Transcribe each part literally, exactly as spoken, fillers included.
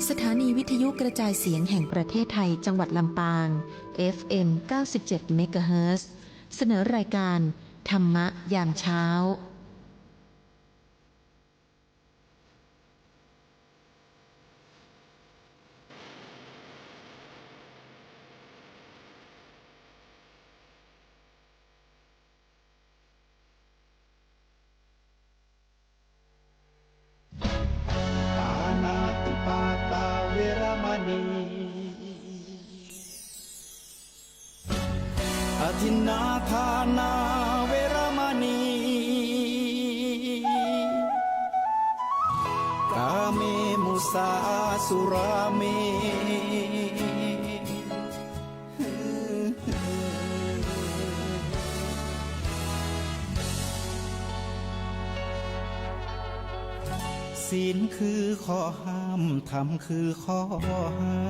สถานีวิทยุกระจายเสียงแห่งประเทศไทย จังหวัดลำปาง เอฟเอ็ม เก้าสิบเจ็ด เมกะเฮิรตซ์ เสนอรายการธรรมะยามเช้า ปานาติปาตาเวระมะนี อะทินนาทานาเวระมะนี กาเม มุสา สุราเม ศีลคือข้อห้าม ธรรมคือข้อให้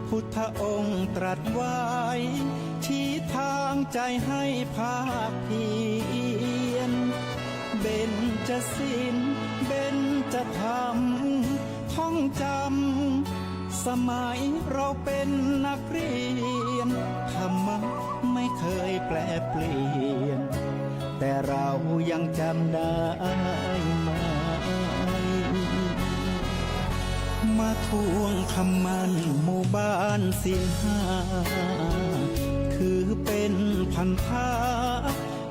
พุทธองค์ตรัสไว้ ชี้ทางใจให้ภาคเพียร เบญจศีล เบญจธรรม ท่องจำ สมัยเราเป็นนักเรียน ธรรมะไม่เคยแปรเปลี่ยน แต่เรายังจำได้ไหม มาทวงคำมั่นหมู่บ้านศีลห้า ถือเป็นพันธะ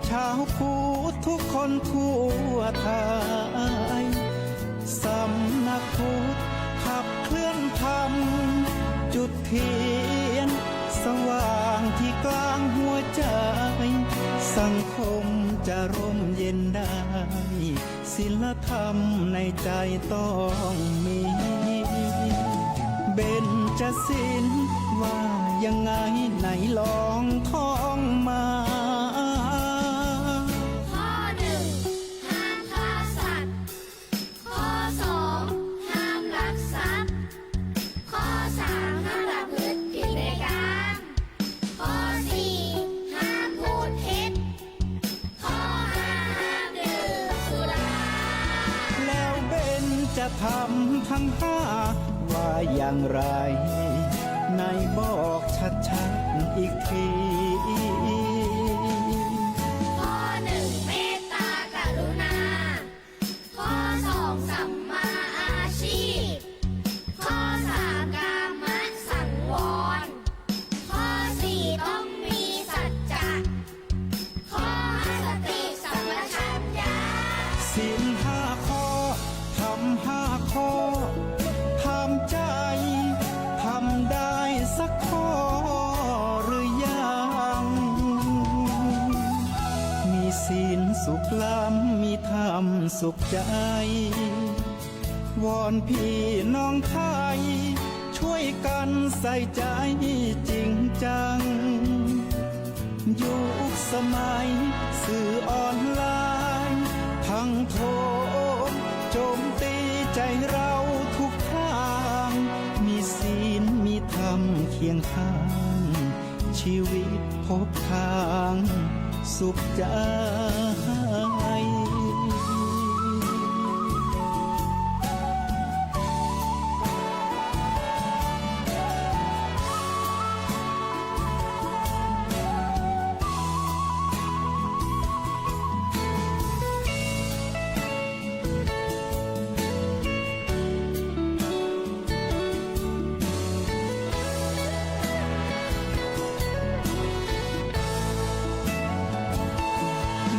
ชาวพุทธทุกคนทั่วไทย สำนักพุทธขับเคลื่อนธรรม จุดเทียนสว่างที่กลางหัวใจ สังคมจะร่มเย็นได้ ศีลธรรมในใจต้องมี เบญจศีลว่ายังไงไหนลองท่องมา ข้อหนึ่ง ห้ามฆ่าสัตว์ ข้อสอง ห้ามลักทรัพย์ ข้อสาม ห้ามประพฤติผิดในกาม ข้อสี่ ห้ามพูดเท็จ ข้อห้า ห้ามดื่มสุรา แล้วเบญจธรรมทั้งห้าว่าอย่างไร ไหนบอกชัดๆ อีกที ข้อหนึ่ง เมตตากรุณา ข้อสอง สัมมาอาชีพ ข้อสาม กามสังวร ข้อสี่ ต้องมีสัจจะ ข้อห้า สติสัมปชัญญะ ศีลห้าข้อ ธรรมห้าข้อ ถามใจ ทำได้สักข้อหรือยัง มีศีลสุขล้ำ มีธรรมสุขใจ วอนพี่น้องไทย ช่วยกันใส่ใจจริงจัง ยุคสมัยสื่อออนไลน์ ทั้งโถมโจมตีใจเราทุกทาง มีศีลมีธรรมเคียงข้าง ชีวิตพบทางสุขใจ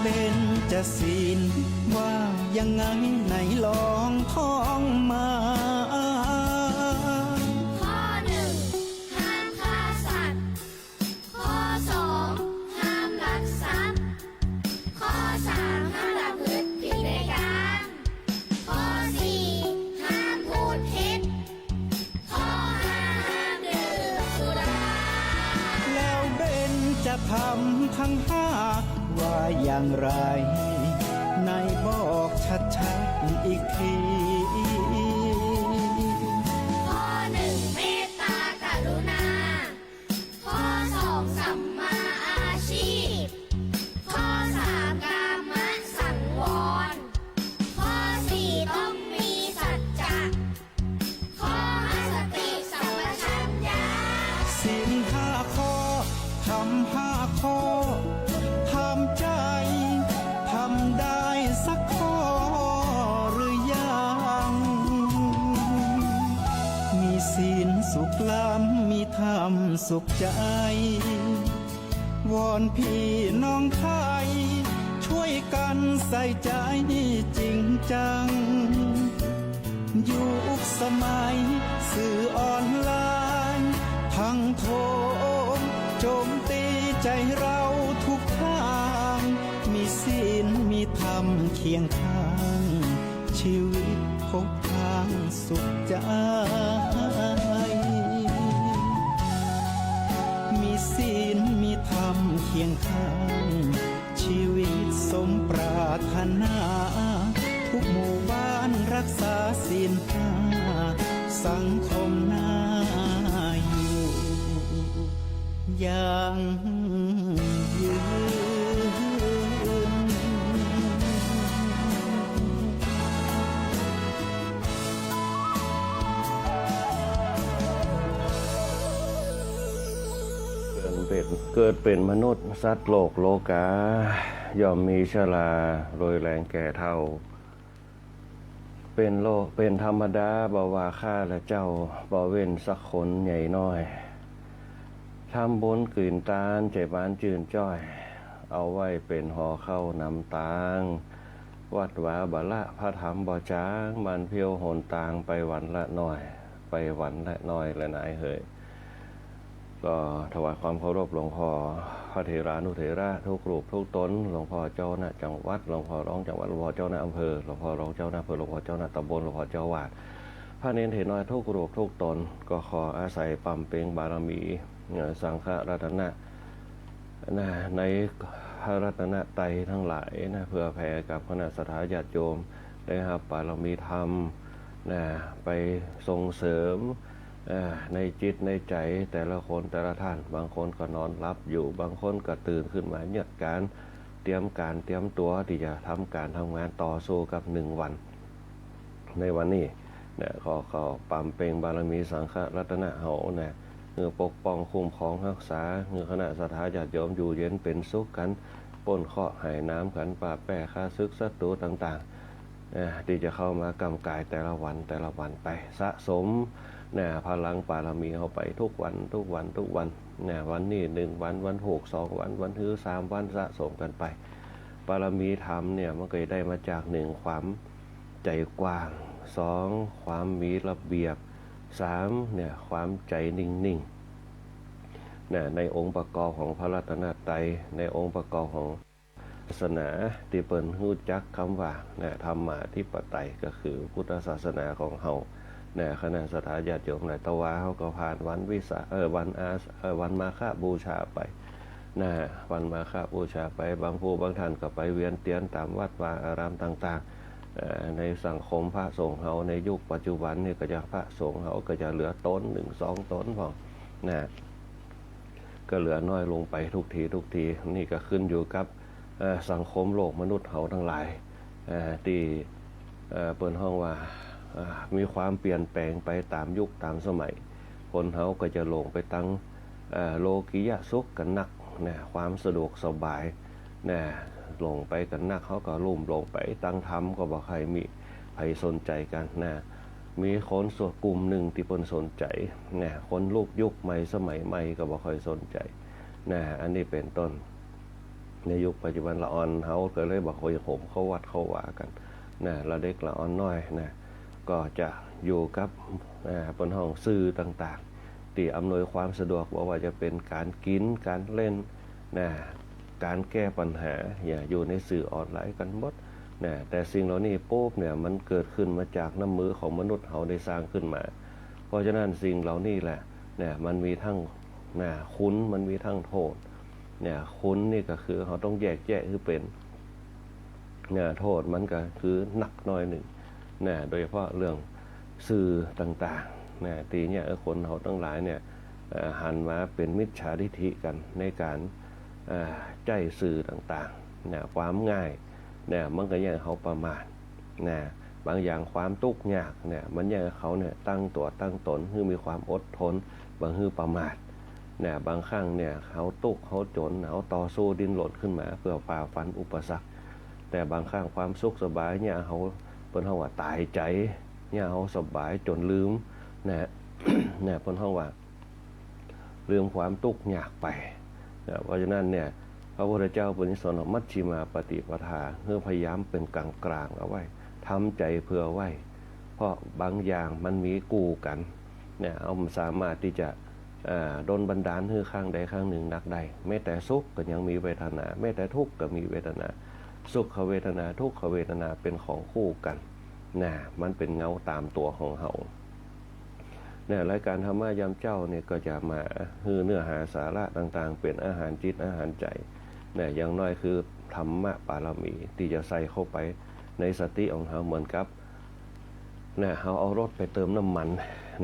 เบญจศีลว่ายังไงไหนลองท่องมา ข้อหนึ่ง ห้ามฆ่าสัตว์ ข้อสอง ห้ามลักทรัพย์ ข้อสาม ห้ามประพฤติผิดในกาม ข้อสี่ ห้ามพูดเท็จ ข้อห้า ห้ามดื่มสุรา แล้วเบญจธรรมทั้งห้าว่าอย่างไร ไหนบอกชัดๆ อีกที ข้อหนึ่ง เมตตากรุณา ข้อสอง สัมมาอาชีพ ข้อสาม กามสังวร ข้อสี่ ต้องมีสัจจะ ห้าข้อ ถามใจ๋ ทำได้สักข้อหรือยัง มีศีลสุขล้ำ มีธรรมสุขใจ๋ วอนพี่น้องไทย ช่วยกั๋นใส่ใจ๋จริงจัง ยุคสมัยสื่อออนไลน์ ทั้งโถมโจมตีใจ๋เฮาทุกตาง มีศีลมีธรรมเคียงข้าง ชีวิตพบทางสุขใจ๋ มีศีลมีธรรมเคียงข้าง ชีวิตสมปรารถนา ทุกหมู่บ้านรักษาศีลห้า สังคมน่าอยู่ ยั่งยืน เกิดเป๋น เกิดเป๋นมนุษย์ สัตว์โลกโลกา ย่อมมีชรา โรยแรงแก่เฒ่า เป๋นโลก เป๋นธรรมดา บ่ว่าข้าและเจ้า บ่เว้นสักคนใหญ่น้อย ทำบุญกิ๋นตาน ใจ๋บานจื้นจ้อย เอาไว้เป๋นห่อข้าวหนำตาง วัดวาบ่ละ พระธรรมบ่จาง หมั่นเพี้ยวหนตาง ไปวันละน้อย ไปวันละน้อย ละนายเหย ก็ถวายความเคารพหลวงพ่อ พระเถรานุเถระทุกรูปทุกต๋น หลวงพ่อเจ้าคณะจังหวัด หลวงพ่อรองจังหวัด หลวงพ่อเจ้าคณะอำเภอ หลวงพ่อรองเจ้าคณะอำเภอ หลวงพ่อเจ้าคณะตำบล หลวงพ่อเจ้าอาวาส พระเณรเถรน้อยทุกรูปทุกต๋น ก็ขออาศัยบำเพ็ญบารมี เอ่อ สังฆรัตนะ นะ ในพระรัตนตรัยทั้งหลายนะ เพื่อแผ่กับคณะศรัทธาญาติโยม ได้ฮับบารมีธรรมนะ ไปส่งเสริม เอ่อ ในจิตในใจ๋แต่ละคนแต่ละท่าน บางคนก็นอนหลับอยู่ บางคนก็ตื่นขึ้นมาเยียะก๋าน เตรียมก๋านเตรียมตั๋วตี้จะทำก๋านทำงานต่อสู้กับหนึ่งวัน ในวันนี้นะ ขอ ขอบำเพ็ญบารมีสังฆรัตนะเฮานะ หื้อปกป้องคุ้มครองฮักษา หื้อคณะศรัทธาญาติโยมอยู่เย็นเป๋นสุขกั๋น ป๊นเคราะห์หายหนามกั๋น ปราบแป้ข้าศึกศัตรูต่างๆ นะ ตี้จะเข้ามาก้ำก๋ายแต่ละวันแต่ละวันไป สะสมนะ พลังบารมีเฮาไปทุกวัน ทุกวัน ทุกวันนะ วันนี้หนึ่งวัน วันฮูกสองวัน วันฮือสามวัน สะสมกั๋นไป บารมีธรรมเนี่ย มันก็จะได้มาจาก หนึ่ง ความใจ๋กว้าง สอง ความมีระเบียบ สาม เนี่ย ความใจ๋นิ่งๆ นะ ในองค์ประกอบของพระรัตนตรัย ในองค์ประกอบของศาสนา ตี้เปิ้นฮู้จักกำว่า นะ ธรรมาธิปไตย ก็คือพุทธศาสนาของเฮา นะ คณะศรัทธาญาติโยมหลาย ตะวาเฮาก็ผ่านวันวิสา เอ่อ วันอาส- เอ่อ วันมาฆบูชาไป นะ วันมาฆบูชาไป บางผู้บางท่านก็ไปเวียนเตียนต๋ามวัดวาอารามต่างๆ เอ่อ ในสังคมพระสงฆ์เฮาในยุคปัจจุบันนี่ก็จะ พระสงฆ์เฮาก็จะเหลือต๋นหนึ่งสองต๋นพ่อง นะ ก็เหลือน้อยลงไปทุกทีทุกที นี่ก็ขึ้นอยู่กับ เอ่อ สังคมโลกมนุษย์เฮาตังหลาย เอ่อ ตี้ เอ่อ เปิ้นฮ้องว่า เอ่อ มีความเปลี่ยนแปลงไปต๋ามยุคต๋ามสมัย คนเฮาก็จะหลงไปตัง เอ่อ โลกิยสุขกั๋นนักนะ ความสะดวกสบายนะ หลงไปกั๋นนัก เฮาก็ลุ่มหลงไปตังธรรมก็บ่ใค่มีใผสนใจ๋กั๋นนะ มีคนส่วนกลุ่มนึ่งตี้เปิ้นสนใจ๋นะ คนลุกยุคใหม่สมัยใหม่ก็บ่ค่อยสนใจ๋นะ อันนี้เป๋นต้น ในยุคปัจจุบันละอ่อนเฮาก็เลยบ่ค่อยโหมเข้าวัดเข้าวากั๋นนะ ละเด็กละอ่อนน้อยนะ ก็จะอยู่กับ อ่า เปิ้นฮ้องสื่อต่างๆ ตี้อำนวยความสะดวก บ่ว่าจะเป๋นก๋านกิ๋น ก๋านเล่นนะ ก๋านแก้ปัญหา เนี่ย อยู่ในสื่อออนไลน์กั๋นหมดนะ แต่สิ่งเหล่านี้ปุ๊บเนี่ย มันเกิดขึ้นมาจากน้ำมือของมนุษย์เฮาได้สร้างขึ้นมา เพราะฉะนั้นสิ่งเหล่านี้แหละนะ มันมีทั้งนะ คุณ มันมีทั้งโทษนะ คุณนี่ก็คือเฮาต้องแยกแยะหื้อเป๋น นะ โทษมันก็คือหนักหน่อยนึ่งนะ โดยเฉพาะเรื่องสื่อต่างๆ นะ ตี้เนี่ย เออ คนเฮาตังหลายเนี่ย เอ่อ หันมาเป๋นมิจฉาทิฏฐิกั๋นในก๋าน เอ่อ ใจ๊สื่อต่างๆ นะ ความง่ายเนี่ย มันก็เยียะหื้อเฮาประมาทนะ บางอย่างความตุ๊กข์ยากเนี่ย มันเยียะหื้อเฮาเนี่ยตั้งตั๋วตั้งต๋น หื้อมีความอดทน บ่หื้อประมาท เนี่ย บางครั้งเนี่ย เฮาตุ๊กข์ เฮาจ๋น เฮาต่อสู้ดิ้นรนขึ้นมาเปื้อฝ่าฟันอุปสรรค แต่บางครั้งความสุขสบายเนี่ย เฮา เปิ้นฮ้องว่าต๋ายใจ๋ เนี่ย เฮาสบายจ๋นลืม นะ เนี่ย เปิ้นฮ้องว่า ลืมความตุ๊กข์ยากไป นะ เพราะฉะนั้นเนี่ย พระพุทธเจ้าเปิ้นสอนว่ามัชฌิมาปฏิปทา คือพยายามเป๋นก๋างๆ เอาไว้ ทำใจ๋เผื่อไว้ เพราะบางอย่างมันมีกู้กั๋น เนี่ย เฮาบ่สามารถตี้จะ อ่า ดลบันดาลหื้อข้างใดข้างนึ่งนักได้ แม้แต่สุขก็ยังมีเวทนา แม้แต่ทุกข์ก็มีเวทนา สุขเวทนา ทุกขเวทนาเป๋นของคู่กั๋น นะ มันเป๋นเงาต๋ามตั๋วของเฮา เนี่ย รายก๋านธรรมะยามเจ๊าเนี่ยก็จะมาหื้อเนื้อหาสาระต่างๆ เป๋นอาหารจิตอาหารใจ๋ เนี่ย อย่างน้อยคือธรรมะปารมีตี้จะใส่เข้าไปในสติของเฮาเหมือนกับ นะ เฮาเอารถไปเติมน้ำมัน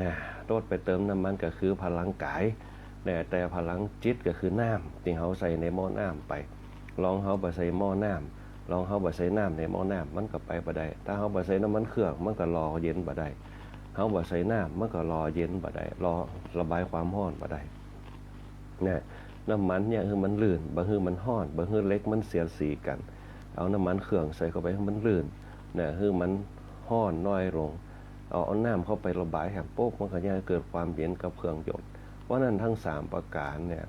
นะ รถไปเติมน้ำมันก็คือพลังก๋าย นะ แต่พลังจิตก็คือน้ำตี้เฮาใส่ในหม้อน้ำไป ลองเฮาบ่ใส่หม้อน้ำ ลองเฮาบ่ใส่น้ำในหม้อน้ำ มันก็ไปบ่ได้ ถ้าเฮาบ่ใส่น้ำมันเครื่อง มันก็หล่อเย็นบ่ได้ เฮาบ่ใส่น้ำ มันก็หล่อเย็นบ่ได้ หล่อระบายความฮ้อนบ่ได้ นะ น้ำมันเนี่ยหื้อมันลื่น บ่หื้อมันฮ้อน บ่หื้อเหล็กมันเสียดสีกั๋น เอาน้ำมันเครื่องใส่เข้าไปหื้อมันลื่น นะ หื้อมันฮ้อนน้อยลง เอา เอาน้ำเข้าไประบายแหมปุ๊บ มันก็จะเกิดความเย็นกับเครื่องยนต์ เพราะฉะนั้นทั้งสามประก๋านเนี่ย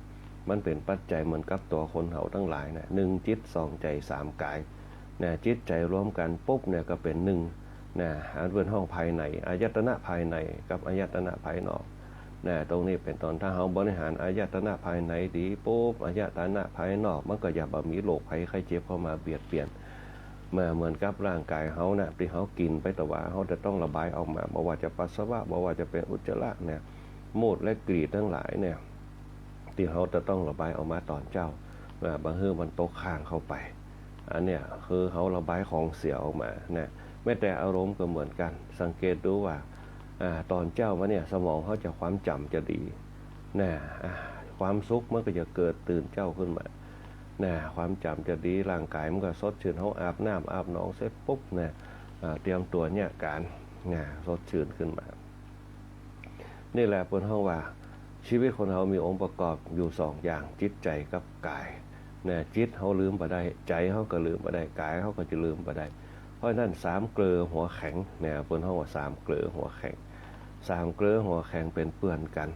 มันเป๋นปัจจัยเหมือนกับตั๋วคนเฮาตังหลายนะ หนึ่งจิต สองใจ๋ สามก๋าย นะ จิตใจ๋รวมกั๋นปุ๊บเนี่ยก็เป๋นหนึ่ง นะ อันเปิ้นฮ้องภายใน อายตนะภายในกับอายตนะภายนอก นะ ตรงนี้เป๋นต้น ถ้าเฮาบริหารอายตนะภายในดีปุ๊บ อายตนะภายนอกมันก็จะบ่มีโรคภัยไข้เจ็บเข้ามาเบียดเบียน มาเหมือนกับร่างก๋ายเฮานะ ตี้เฮากิ๋นไปตะหวา เฮาจะต้องระบายออกมา บ่ว่าจะปัสสาวะ บ่ว่าจะเป๋นอุจจาระเนี่ย มูตรและกรีดตังหลายเนี่ย ตี้เฮาจะต้องระบายออกมาต๋อนเจ๊า นะ บ่หื้อมันตกค้างเข้าไป อันเนี่ยคือเฮาระบายของเสียออกมา นะ แม้แต่อารมณ์ก็เหมือนกั๋น สังเกตดูว่า อ่า ต๋อนเจ๊ามาเนี่ย สมองเฮาจะความจ๋ำจะดี นะ อ่า ความสุขมันก็จะเกิดตื่นเจ๊าขึ้นมา นะ ความจ๋ำจะดี ร่างก๋ายมันก็สดชื่น เฮาอาบน้ำอาบหนองเสร็จปุ๊บ นะ อ่า เตรียมตั๋วเนี่ยก๋าน นะ สดชื่นขึ้นมา นี่แหละเปิ้นฮ้องว่า ชีวิตคนเฮามีองค์ประกอบอยู่สองอย่าง จิตใจ๋กับก๋าย นะ จิตเฮาลืมบ่ได้ ใจ๋เฮาก็ลืมบ่ได้ ก๋ายเฮาก็จะลืมบ่ได้ เพราะฉะนั้นสามเกลอหัวแข็ง นะ เปิ้นฮ้องว่าสามเกลอหัวแข็ง สามเกลอหัวแข็งเป๋นเปื้อนกั๋น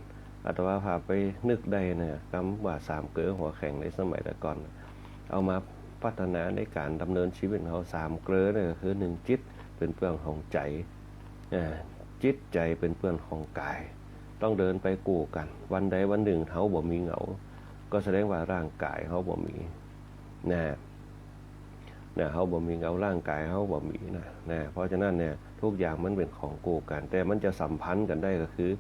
อาตมาภาพไปนึกได้นะ กำว่าสามเกลอหัวแข็งในสมัยแต่ก่อน เอามาพัฒนาในก๋านดำเนินชีวิตของเฮา สามเกลอเนี่ยก็คือหนึ่งจิตเป๋นเปื้อนของใจ๋ อ่า จิตใจ๋เป๋นเปื้อนของก๋าย ต้องเดินไปกู้กั๋น วันใดวันนึ่งเฮาบ่มีเงา ก็แสดงว่าร่างก๋ายเฮาบ่มี นะ นะ เฮาบ่มีเงา ร่างก๋ายเฮาบ่มีนะ นะ เพราะฉะนั้นเนี่ย ทุกอย่างมันเป๋นของกู้กั๋น แต่มันจะสัมพันธ์กั๋นได้ก็คือ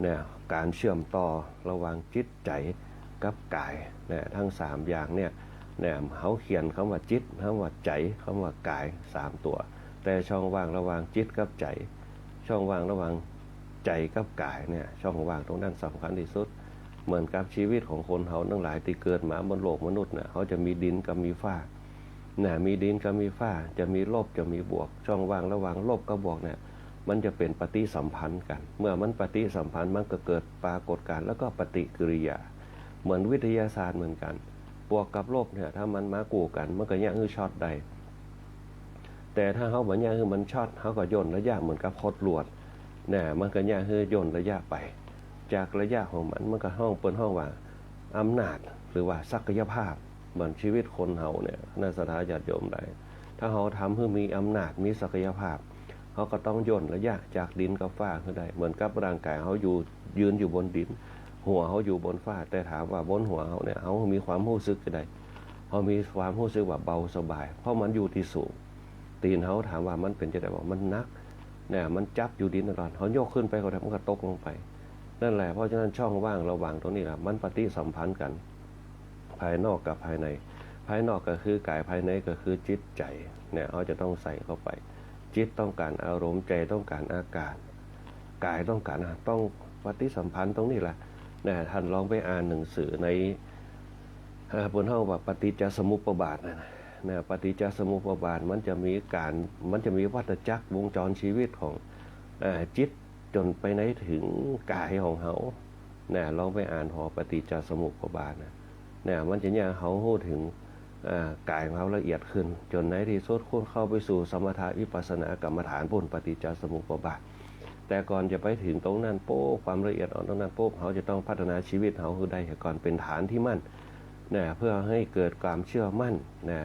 เนี่ย ก๋านเชื่อมต่อระหว่างจิตใจ๋กับก๋าย เนี่ย ทั้งสามอย่างเนี่ย เนี่ย เฮาเขียนกำว่าจิต กำว่าใจ๋ กำว่าก๋าย สามตั๋ว แต่ช่องว่างระหว่างจิตกับใจ๋ ช่องว่างระหว่างใจ๋กับก๋ายเนี่ย ช่องว่างตรงนั้นสำคัญตี้สุด เหมือนกับชีวิตของคนเฮาตังหลายตี้เกิดมาบนโลกมนุษย์น่ะ เฮาจะมีดินกับมีฟ้า น่ะ มีดินกับมีฟ้า จะมีลบจะมีบวก ช่องว่างระหว่างลบกับบวกเนี่ย มันจะเป๋นปฏิสัมพันธ์กั๋น เมื่อมันปฏิสัมพันธ์ มันก็เกิดปรากฏการณ์ แล้วก็ปฏิกิริยา เหมือนวิทยาศาสตร์เหมือนกั๋น บวกกับลบเนี่ย ถ้ามันมากู้กั๋น มันก็เยียะหื้อช็อตได้ แต่ถ้าเฮาบ่เยียะหื้อมันช็อต เฮาก็ย่นระยะเหมือนกับขดลวด น่ะ มันก็เยียะหื้อย่นระยะไป จากระยะของมัน มันก็ฮ้อง เปิ้นฮ้องว่าอำนาจ หรือว่าศักยภาพ เหมือนชีวิตคนเฮาเนี่ย คณะศรัทธาญาติโยมหลาย ถ้าเฮาทำหื้อมีอำนาจ มีศักยภาพ เฮาก็ต้องย่นระยะจากดินกับฟ้าหื้อได้ เหมือนกับร่างก๋ายเฮาอยู่ ยืนอยู่บนดิน หัวเฮาอยู่บนฟ้า แต่ถามว่าบนหัวเฮาเนี่ย เฮามีความฮู้สึกจะใด เฮามีความฮู้สึกว่าเบาสบาย เพราะมันอยู่ตี้สูง ตี๋นเฮาถามว่ามันเป๋นจะใด ว่ามันหนัก เนี่ย มันจับอยู่ดินตลอด เฮายกขึ้นไปก็ได้ มันก็ตกลงไป นั่นแหละ เพราะฉะนั้นช่องว่างระหว่างตรงนี้ล่ะ มันปฏิสัมพันธ์กั๋น ภายนอกกับภายใน ภายนอกก็คือก๋าย ภายในก็คือจิตใจ๋ เนี่ย เฮาจะต้องใส่เข้าไป จิตต้องก๋านอารมณ์ ใจ๋ต้องก๋านอากาศ ก๋ายต้องก๋านอาหาร ต้องปฏิสัมพันธ์ตรงนี้ล่ะ เนี่ย ต้านลองไปอ่านหนังสือใน เอ่อ เปิ้นฮ้องว่าปฏิจจสมุปบาทน่ะนะ นะ ปฏิจจสมุปบาทมันจะมีก๋าน มันจะมีวัฏจักรวงจรชีวิตของ เอ่อ จิตจ๋นไปในเถิงก๋ายของเฮา นะ ลองไปอ่านผ่อปฏิจจสมุปบาทนะ นะ มันจะเยียะหื้อเฮาฮู้เถิง อ่า ก๋ายของเฮาละเอียดขึ้น จ๋นในตี้สุดคุณเข้าไปสู่สมถะวิปัสสนากรรมฐานปู๊น ปฏิจจสมุปบาท แต่ก่อนจะไปเถิงตรงนั้นปุ๊บ ความละเอียดอ่อนตรงนั้นปุ๊บ เฮาจะต้องพัฒนาชีวิตเฮาหื้อได้ก่อน เป๋นฐานตี้มั่น นะ เปื้อหื้อเกิดความเจื้อมั่น นะ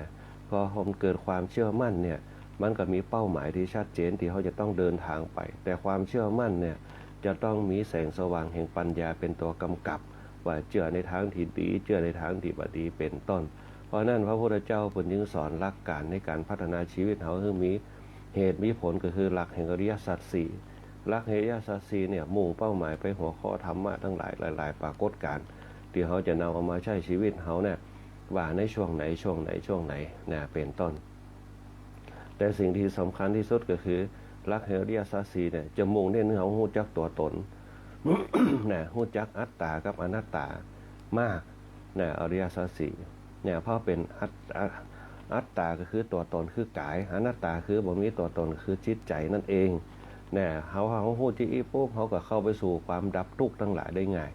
พอมันเกิดความเจื้อมั่นเนี่ย มันก็มีเป้าหมายตี้ชัดเจนตี้เฮาจะต้องเดินตางไป แต่ความเจื้อมั่นเนี่ย จะต้องมีแสงสว่างแห่งปัญญาเป๋นตั๋วก๋ำกับ ว่าเจื้อในตางตี้ดี เจื้อในตางตี้บ่ดี เป๋นต้น เพราะฉะนั้นพระพุทธเจ้าเปิ้นจึงสอนหลักก๋านในก๋านพัฒนาชีวิตเฮาหื้อมีเหตุมีผล ก็คือหลักแห่งอริยสัจสี่ หลักแห่งอริยสัจสี่เนี่ย มุ่งเป้าหมายไปหัวข้อธรรมะตังหลายหลายๆ ปรากฏก๋ารณ์ ตี้เฮาจะนำเอามาใจ๊ชีวิตเฮาเนี่ย ว่าในช่วงไหน ช่วงไหน ช่วงไหน นะ เป๋นต้น แต่สิ่งตี้สำคัญตี้สุดก็คือ หลักแห่งอริยสัจสี่เนี่ย จะมุ่งเน้นหื้อเฮาฮู้จักตั๋วตน นะ ฮู้จักอัตตากับอนัตตามาก นะ อริยสัจสี่เนี่ย เพราะเป๋นอัต อัต อัตตาก็คือตั๋วตนคือก๋าย อนัตตาคือบ่มีตั๋วตนคือจิตใจ๋นั่นเอง นะ เฮา เฮาฮู้ตี้อี้ปุ๊บ เฮาก็เข้าไปสู่ความดับตุ๊กข์ตังหลายได้ง่าย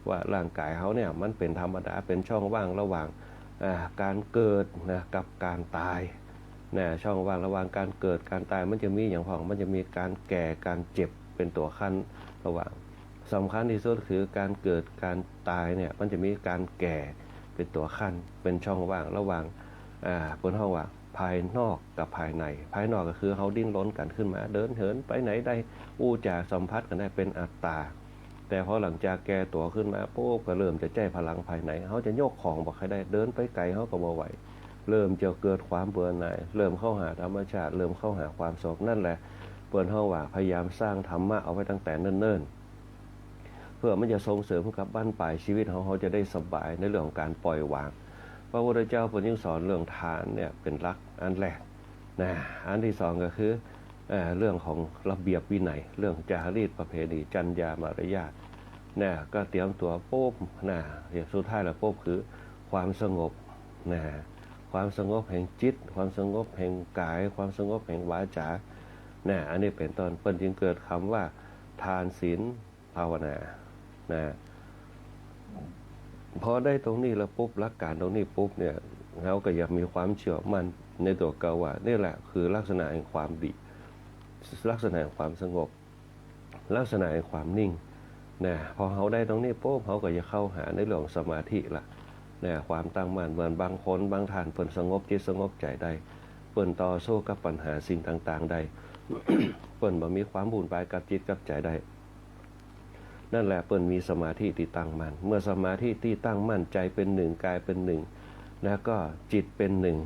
ว่าร่างก๋ายเฮาเนี่ย มันเป๋นธรรมดา เป๋นช่องว่างระหว่าง อ่า ก๋านเกิด นะ กับก๋านต๋าย นะ ช่องว่างระหว่างก๋านเกิดก๋านต๋าย มันจะมีหยังพ่อง มันจะมีก๋านแก่ ก๋านเจ็บ เป๋นตั๋วขั้นระหว่าง สำคัญตี้สุดคือก๋านเกิดก๋านต๋ายเนี่ย มันจะมีก๋านแก่เป๋นตั๋วขั้น เป๋นช่องว่างระหว่าง อ่า เปิ้นฮ้องว่าภายนอกกับภายใน ภายนอกก็คือเฮาดิ้นรนกั๋นขึ้นมา เดินเหินไปไหนได้ อู้จ๋าสัมผัสกั๋นได้ เป๋นอัตตา แต่พอหลังจากแก่ตั๋วขึ้นมาปุ๊บ ก็เริ่มจะใจ๊พลังภายใน เฮาจะยกของบ่ใค่ได้ เดินไปไก๋เฮาก็บ่ไหว เริ่มจะเกิดความเบื่อหน่าย เริ่มเข้าหาธรรมชาติ เริ่มเข้าหาความสงบ นั่นแหละ เปิ้นฮ้องว่าพยายามสร้างธรรมะเอาไว้ตั้งแต่เนิ่นๆ เปื้อมันจะส่งเสริมกับบั้นปลายชีวิตเฮา เฮาจะได้สบายในเรื่องของก๋านปล่อยวาง พระพุทธเจ้าเปิ้นจึงสอนเรื่องทานเนี่ยเป๋นหลักอันแรก นะ อันตี้สองก็คือ เอ่อ เรื่องของระเบียบวินัย เรื่องจารีตประเพณี จรรยามารยาท นะ ก็เตรียมตั๋วปุ๊บ นะ สุดท้ายแล้วปุ๊บคือความสงบ นะ ความสงบแห่งจิต ความสงบแห่งก๋าย ความสงบแห่งวาจา นะ อันนี้เป๋นต้น เปิ้นจึงเกิดกำว่าทานศีล ภาวนา นะ พอได้ตรงนี้แล้วปุ๊บ หลักก๋านตรงนี้ปุ๊บเนี่ย เฮาก็อยากมีความเจื้อมั่นในตั๋วเก่าว่า นี่แหละคือลักษณะแห่งความดี ลักษณะแห่งความสงบ ลักษณะแห่งความนิ่ง นะ พอเฮาได้ตรงนี้ปุ๊บ เฮาก็จะเข้าหาในเรื่องของสมาธิละ นะ ความตั้งมั่น เหมือนบางคนบางท่านเปิ้นสงบจิตสงบใจ๋ได้ เปิ้นต่อสู้กับปัญหาสิ่งต่างๆ ได้ เปิ้นบ่มีความวุ่นวายกับจิตกับใจ๋ได้ นั่นแหละเปิ้นมีสมาธิตี้ตั้งมั่น เมื่อสมาธิตี้ตั้งมั่น ใจ๋เป๋นหนึ่ง ก๋ายเป๋นหนึ่ง แล้วก็จิตเป๋นหนึ่ง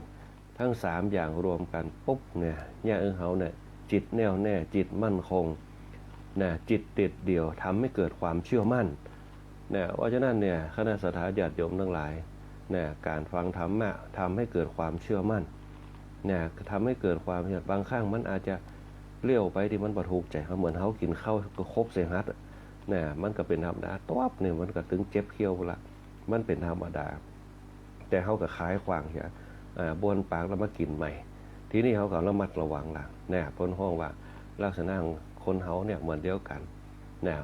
ตึงสามอย่างรวมกั๋นปุ๊บเนี่ย เยียะหื้อเฮาเนี่ย จิตแน่วแน่ จิตมั่นคง นะ จิตเด็ดเดี่ยว ทำให้เกิดความเจื้อมั่น นะ เพราะฉะนั้นเนี่ย คณะศรัทธาญาติโยมตังหลาย นะ ก๋านฟังธรรมะทำให้เกิดความเจื้อมั่น นะ ทำให้เกิดความเจื้อ บางครั้งมันอาจจะเลี้ยวไปตี้มันบ่ถูกใจ๋เฮา เหมือนเฮากิ๋นข้าวก็ครบเสหัส นะ มันก็เป๋นธรรมดา ตวบเนี่ยมันก็ตึงเจ็บเขี้ยวละ มันเป๋นธรรมดา แต่เฮาก็คายขว้างเหีย อ่า บ้วนปากแล้วมากิ๋นใหม่ ทีนี้เฮาก็ระมัดระวังละ นะ เปิ้นฮ้องว่าลักษณะของคนเฮาเนี่ยเหมือนเดียวกั๋น นะ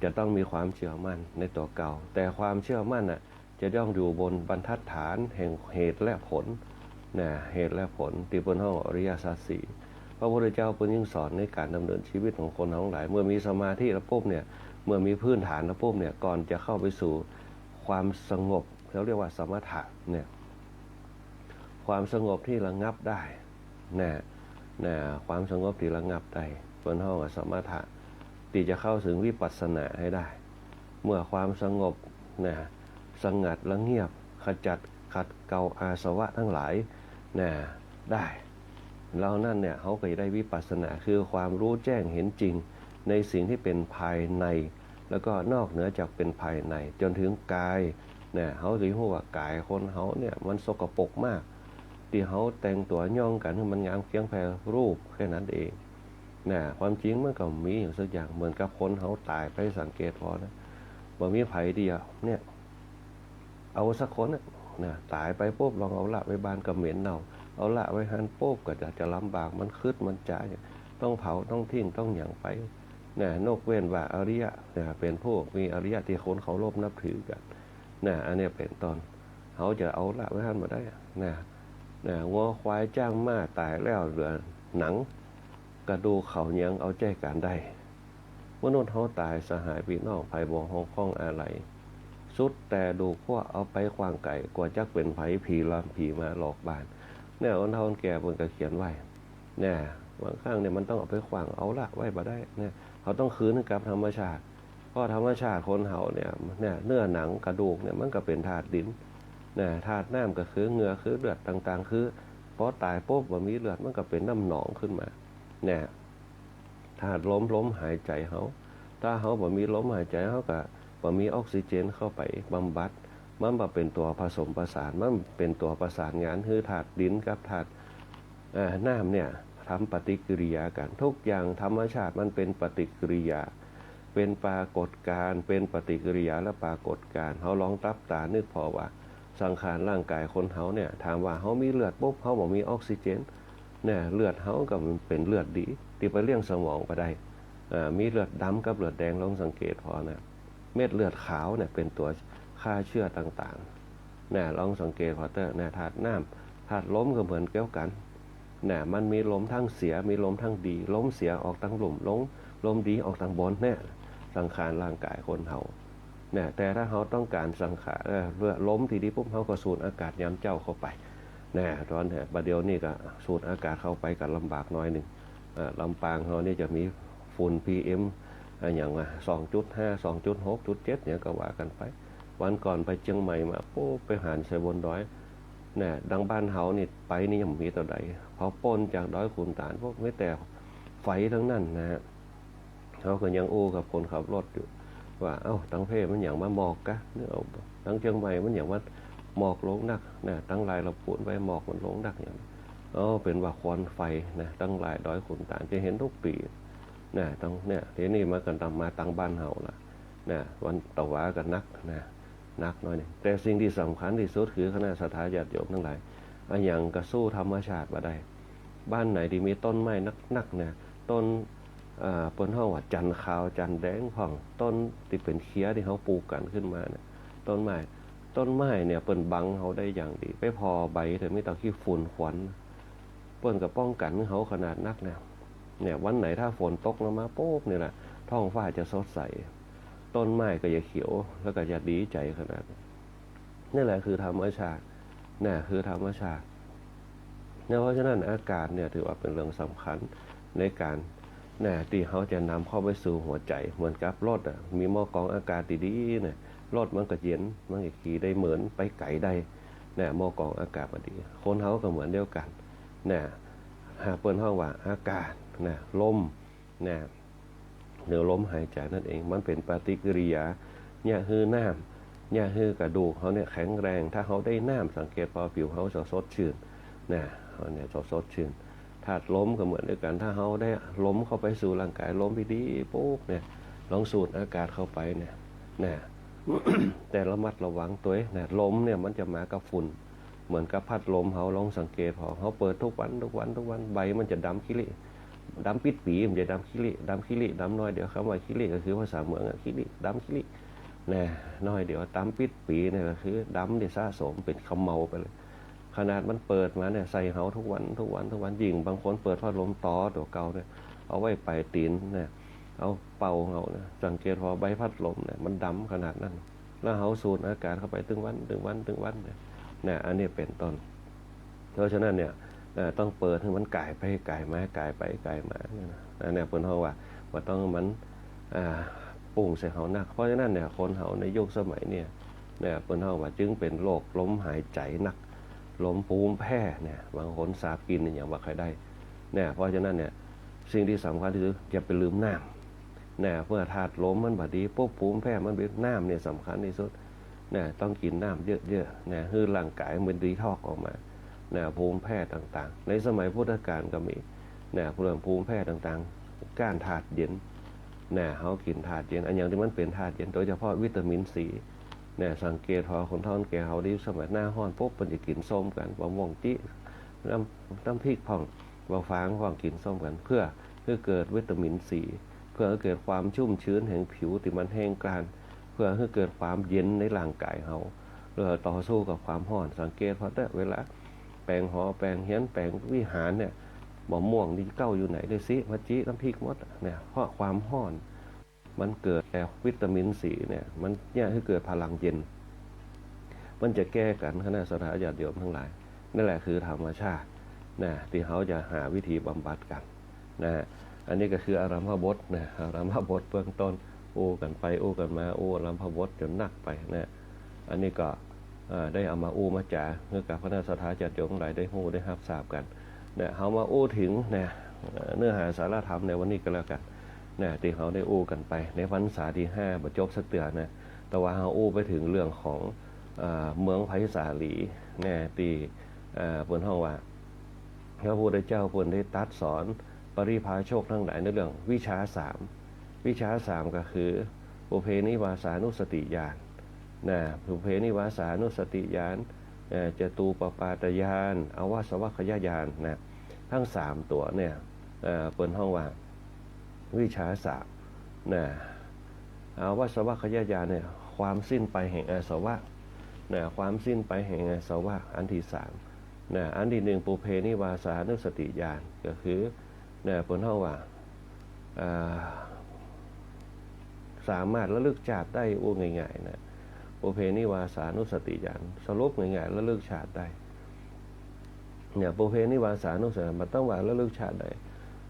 จะต้องมีความเจื้อมั่นในตั๋วเก่า แต่ความเจื้อมั่นน่ะ จะต้องอยู่บนบรรทัดฐานแห่งเหตุและผล นะ เหตุและผล ตี้เปิ้นฮ้องอริยสัจสี่ พระพุทธเจ้าเปิ้นจึงสอนในก๋านดำเนินชีวิตของคนทั้งหลาย เมื่อมีสมาธิแล้วปุ๊บเนี่ย เมื่อมีพื้นฐานแล้วปุ๊บเนี่ย ก่อนจะเข้าไปสู่ความสงบ เขาเรียกว่าสมถะเนี่ย ความสงบที่ระงับได้ นะ นะ ความสงบที่ระงับได้ เปิ้นฮ้องว่าสมถะ ตี้จะเข้าถึงวิปัสสนาหื้อได้ เมื่อความสงบ นะ สงัดระเงียบ ขจัดขัดเกลาอาสวะตังหลาย นะ ได้ แล้วนั้นเนี่ย เฮาก็จะได้วิปัสสนา คือความรู้แจ้งเห็นจริงในสิ่งตี้เป๋นภายใน แล้วก็นอกเหนือจากเป๋นภายใน จ๋นเถิงก๋าย นะ เฮาจะฮู้ว่าก๋ายคนเฮาเนี่ยมันสกปรกมาก ตี้เฮาแต่งตั๋วย้องกั๋นหื้อมันงามเพียงแค่รูปแค่นั้นเอง นะ ความจริงมันก็บ่มีหยังสักอย่าง เหมือนกับคนเฮาต๋ายไป สังเกตผ่อนะ บ่มีใผตี้จะ เนี่ย เอาสักคนน่ะ นะ ต๋ายไปปุ๊บ ลองเอาละไว้บ้านก็เหม็นเน่า เอาละไว้หั้นปุ๊บ ก็จะ จะลำบาก มันขึด มันจ๋า ต้องเผา ต้องทิ้ง ต้องหยังไป นะ ยกเว้นว่าอริยะ นะ เป๋นผู้มีอริยะตี้คนเคารพนับถือกั๋น นะ อันนี้เป๋นต้น เฮาจะเอาละไว้หั้นบ่ได้ นะ นะ งัวควายจ๊างม้าต๋ายแล้วเหลือหนัง กระดูกเขายังเอาใจ๊ก๋านได้ มนุษย์เฮาต๋ายสหายปี้น้องไผบ่ห่วงข้องอาลัย สุดแต่ดูกพวกเอาไปขว้างไก๋ กั๋วจักเป๋นไผ ผีลำผีมาหลอกบ้าน เนี่ย คนเฒ่าคนแก่เปิ้นก็เขียนไว้ เนี่ย บางครั้งเนี่ยมันต้องเอาไปขว้าง เอาละไว้บ่ได้ เนี่ย เฮาต้องคืนกับธรรมชาติ เพราะธรรมชาติคนเฮาเนี่ย เนี่ย เนื้อหนังกระดูกเนี่ยมันก็เป๋นธาตุดิน เนี่ย ธาตุน้ำก็คือเหงื่อคือเลือดต่างๆ คือ พอต๋ายปุ๊บบ่มีเลือดมันก็เป๋นน้ำหนองขึ้นมา เนี่ย ธาตุลม ลมหายใจ๋เฮา ถ้าเฮาบ่มีลมหายใจ๋ เฮาก็บ่มีออกซิเจนเข้าไปบำบัด มันบ่เป๋นตั๋วผสมประสาน มันเป๋นตั๋วประสานงานหื้อธาตุดินกับธาตุ เอ่อ น้ำเนี่ยทำปฏิกิริยากั๋น ทุกอย่างธรรมชาติมันเป๋นปฏิกิริยา เป๋นปรากฏการณ์ เป๋นปฏิกิริยาและปรากฏการณ์ เฮาลองหลับต๋านึกผ่อว่า สังขารร่างก๋ายคนเฮาเนี่ย ถามว่าเฮามีเลือดปุ๊บ เฮาบ่มีออกซิเจน เนี่ย เลือดเฮาก็เป๋นเลือดดี ตี้ไปเลี้ยงสมองบ่ได้ อ่า มีเลือดดำกับเลือดแดง ลองสังเกตผ่อนะ เม็ดเลือดขาวเนี่ยเป๋นตั๋วฆ่าเชื้อต่างๆ นะ ลองสังเกตผ่อเต๊อะนะ ธาตุน้ำ ธาตุลมก็เหมือนเดียวกั๋น นะ มันมีลมทั้งเสีย มีลมทั้งดี ลมเสียออกตางลุ่ม ลม ลมดีออกตางบน เนี่ย สังขารร่างก๋ายคนเฮา นะ แต่ถ้าเฮาต้องก๋านสังขาร เอ่อ เพื่อลมตี้ดีปุ๊บ เฮาก็สูดอากาศยามเจ๊าเข้าไป นะ ต๋อนเนี่ย บ่าเดี่ยวนี้ก็สูดอากาศเข้าไปก็ลำบากหน้อยนึ่ง เอ่อ ลำปางเฮานี่จะมีฝุ่น พีเอ็ม อะหยังวะ สองจุดห้า สองจุดหก จุดเจ็ด เนี่ยก็ว่ากั๋นไป วันก่อนไปเจียงใหม่มา โอ้ ไปหาญใส่บนดอย นะ ดังบ้านเฮานี่ไปนี่ยังบ่มีเต้าใด พอป๊นจากดอยขุนตาลปุ๊บ มีแต่ไฟตังนั้นนะ เฮาก็ยังอู้กับคนขับรถอยู่ ว่า เอ้า ตังเพมันหยังมาหมอกกะ นึกเอา ตังเจียงใหม่มันหยังมาหมอกลงนัก นะ ตังหลายลำพูนไปหมอกมันลงนักหยัง เอ้า เป๋นว่าควันไฟนะ ตังหลายดอยขุนตาลจะหันทุกปี๋ นะ ตังเนี่ย ทีนี้มันก็ต๋ามมาตังบ้านเฮาละ นะ วันตะหวาก็หนัก นะ หนักหน้อยนึ่ง แต่สิ่งตี้สำคัญตี้สุดคือคณะศรัทธาญาติโยมตังหลาย อะหยังก็สู้ธรรมชาติบ่ได้ บ้านไหนตี้มีต้นไม้นักๆ นะ ต้น เอ่อ เปิ้นฮ้องว่าจันทร์ขาวจันทร์แดงพ่อง ต้นตี้เป๋นเคี้ยตี้เฮาปลูกกั๋นขึ้นมาเนี่ย ต้นไม้ ต้นไม้เนี่ยเปิ้นบังเฮาได้อย่างดี ไปผ่อใบเถอะ มีแต่ขี้ฝุ่นควัน เปิ้นก็ป้องกั๋นเฮาขนาดนักนะ เนี่ย วันไหนถ้าฝนตกลงมาปุ๊บนี่แหละ ท้องฟ้าจะสดใส ต้นไม้ก็จะเขียว แล้วก็จะดีใจ๋ขนาด นี่แหละคือธรรมชาติ นะ คือธรรมชาติ เนี่ย เพราะฉะนั้นอากาศเนี่ยถือว่าเป๋นเรื่องสำคัญในก๋าน นะ ตี้เฮาจะนำเข้าไปสู่หัวใจ๋ เหมือนกับรถอะ มีหม้อกรองอากาศดีๆ เนี่ย รถมันก็เย็น มันก็ขี่ได้เหมิน ไปไก๋ได้ นะ หม้อกรองอากาศมันดี คนเฮาก็เหมือนเดียวกั๋น นะ หากเปิ้นฮ้องว่าอากาศ นะ ลม นะ หรือลมหายใจ๋นั่นเอง มันเป๋นปฏิกิริยา เยียะหื้อน้ำ เยียะหื้อกระดูกเฮาเนี่ยแข็งแรง ถ้าเฮาได้น้ำ สังเกตผ่อผิวเฮาจะสดชื่น นะ เฮาเนี่ยจะสดชื่น ธาตุลมก็เหมือนเดียวกั๋น ถ้าเฮาได้ลมเข้าไปสู่ร่างก๋าย ลมดีๆ ปุ๊บเนี่ย ลองสูดอากาศเข้าไปเนี่ย นะ แต่ระมัดระวังตวยนะ ลมเนี่ยมันจะมากับฝุ่น เหมือนกับพัดลมเฮา ลองสังเกตผ่อ เฮาเปิดทุกวัน ทุกวัน ทุกวัน ใบมันจะดำขี้ริ ดำปิดปี๋ มันจะดำขี้ริ ดำขี้ริ ดำหน้อยเดียว กำว่าขี้ริก็คือภาษาเมืองอะ ขี้ริ ดำขี้ริ นะ หน้อยเดียว ดำปิดปี๋เนี่ยก็คือดำตี้สะสมเป๋นเขมเมาไปเลย ขนาดมันเปิดมาเนี่ย ใส่เฮาทุกวัน ทุกวัน ทุกวัน ยิ่งบางคนเปิดพัดลมต่อตั๋วเก่าเนี่ย เอาไว้ป๋ายตี๋นเนี่ย เอาเป่าเฮาเนี่ย สังเกตผ่อใบพัดลมเนี่ย มันดำขนาดนั้น แล้วเฮาสูดอากาศเข้าไปตึงวัน ตึงวัน ตึงวันเนี่ย นะ อันนี้เป๋นต้น เพราะฉะนั้นเนี่ย เอ่อ ต้องเปิดหื้อมันก๋ายไปก๋ายมา ก๋ายไปก๋ายมาเนี่ยนะ อันเนี้ยเปิ้นฮ้องว่า บ่ต้องหื้อมัน อ่า ปุ้งใส่เฮานัก เพราะฉะนั้นเนี่ย คนเฮาในยุคสมัยเนี่ย เนี่ย เปิ้นฮ้องว่าจึงเป๋นโรคลมหายใจ๋หนัก ลมภูมิแพ้เนี่ย บางคนสาบกลิ่นเนี่ยยังบ่ใค่ได้ เนี่ย เพราะฉะนั้นเนี่ย สิ่งตี้สำคัญตี้สุด อย่าไปลืมน้ำ นะ เมื่อธาตุลมมันบ่ดีปุ๊บ ภูมิแพ้มันบ่ดี น้ำเนี่ยสำคัญตี้สุด นะ ต้องกิ๋นน้ำเยอะๆ นะ หื้อร่างก๋ายมันดีท็อกซ์ออกมา นะ ภูมิแพ้ต่างๆ ในสมัยพุทธกาลก็มี นะ เรื่องภูมิแพ้ต่างๆ ก้านธาตุเย็น นะ เฮากิ๋นธาตุเย็น อะหยังตี้มันเป๋นธาตุเย็น โดยเฉพาะวิตามินซี นะ สังเกตผ่อคนเฒ่าคนแก่เฮาตี้สมัยหน้าฮ้อนปุ๊บ เปิ้นจะกิ๋นส้มกั๋น บ่าม่วงจิ น้ำ น้ำพริกพ่อง บ่าฝางพ่อง กิ๋นส้มกั๋น เพื่อหื้อเกิดวิตามินซี ไป พื่อหื้อเกิดความชุ่มชื้นแห่งผิวตี้มันแห้งกร้าน เพื่อหื้อเกิดความเย็นในร่างก๋ายเฮา เพื่อต่อสู้กับความฮ้อน สังเกตผ่อเต๊อะ เวลาแป๋งหอแป๋งเฮียนแป๋งวิหารเนี่ย บ่าม่วงนี่เก๊าอยู่ไหน ได้ซี้มาจี๊น้ำพริกหมดเนี่ย เพราะความฮ้อน มันเกิดแต่วิตามินซีเนี่ย มันเยียะหื้อเกิดพลังเย็น มันจะแก้กั๋น คณะศรัทธาญาติโยมตังหลาย นั่นแหละคือธรรมชาตินะ ตี้เฮาจะหาวิธีบำบัดกั๋นนะ อันนี้ก็คืออารัมภบทนะ อารัมภบทเบื้องต้น อู้กั๋นไปอู้กั๋นมา อู้อารัมภบทจ๋นนักไปนะ อันนี้ก็ เอ่อ ได้เอามาอู้มาจ๋าหื้อกับคณะศรัทธาญาติโยมตังหลายได้ฮู้ได้ฮับทราบกั๋น เนี่ย เฮามาอู้เถิงเนี่ย เอ่อ เนื้อหาสาระธรรมในวันนี้ก็แล้วกั๋น เนี่ย ตี้เฮาได้อู้กั๋นไปในพรรษาตี้ห้าบ่จบสักเตื้อนะ แต่ว่าเฮาอู้ไปเถิงเรื่องของ เอ่อ เมืองไผ่สาลี เนี่ย ตี้ เอ่อ เปิ้นฮ้องว่า พระพุทธเจ้าเปิ้นได้ตรัสสอนปริพาชกตังหลายในเรื่องวิชชาสาม วิชชาสามก็คือ ปุพเพนิวาสานุสติญาณ นะ ปุพเพนิวาสานุสติญาณ เอ่อ จตูปปาตญาณ อาสวัคคยญาณนะ ตังสามตั๋วเนี่ย เอ่อ เปิ้นฮ้องว่าวิชชาสามนะ อาสวัคคยญาณเนี่ย ความสิ้นไปแห่งอาสวะนะ ความสิ้นไปแห่งอาสวะ อันตี้สามนะ อันตี้นึ่ง ปุพเพนิวาสานุสติญาณ ก็คือ เนี่ย เปิ้นฮ้องว่า อ่า สามารถระลึกชาติได้ อู้ง่ายๆ นะ ปุพเพนิวาสานุสติญาณ สรุปง่ายๆ ระลึกชาติได้ เนี่ย ปุพเพนิวาสานุสติญาณ บ่ต้องว่าระลึกชาติได้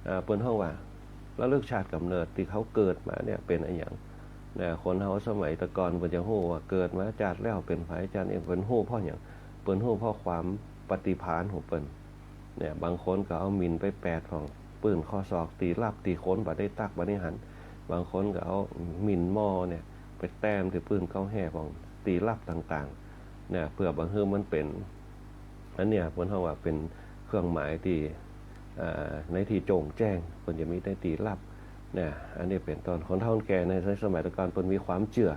อ่า เปิ้นฮ้องว่า ระลึกชาติก๋ำเนิดตี้เฮาเกิดมาเนี่ยเป๋นอะหยัง เนี่ย คนเฮาสมัยแต่ก่อนเปิ้นจะฮู้ว่าเกิดมาจาติแล้วเป๋นใผ จาตินี้เป๋น ฮู้เพราะหยัง เปิ้นฮู้เพราะความปฏิภาณของเปิ้น เนี่ย บางคนก็เอาหมิ่นไปแปดพ่อง ปื้นข้อศอก ตี้ลับ ตี้คนบ่ได้ตั๊กบ่ได้หัน บางคนก็เอาหมิ่นหม้อเนี่ย ไปแต้มตี้ปื้นเก๊าแฮ่พ่อง ตี้ลับต่างๆ เนี่ย เพื่อบ่หื้อมันเป๋น อันเนี้ยเปิ้นฮ้องว่าเป๋นเครื่องหมายตี้ เอ่อ ในตี้โจ่งแจ้ง เปิ้นจะมีในตี้ลับ เนี่ย อันนี้เป๋นต้น คนเฒ่าคนแก่ในสมัยแต่ก่อนเปิ้นมีความเจื้อ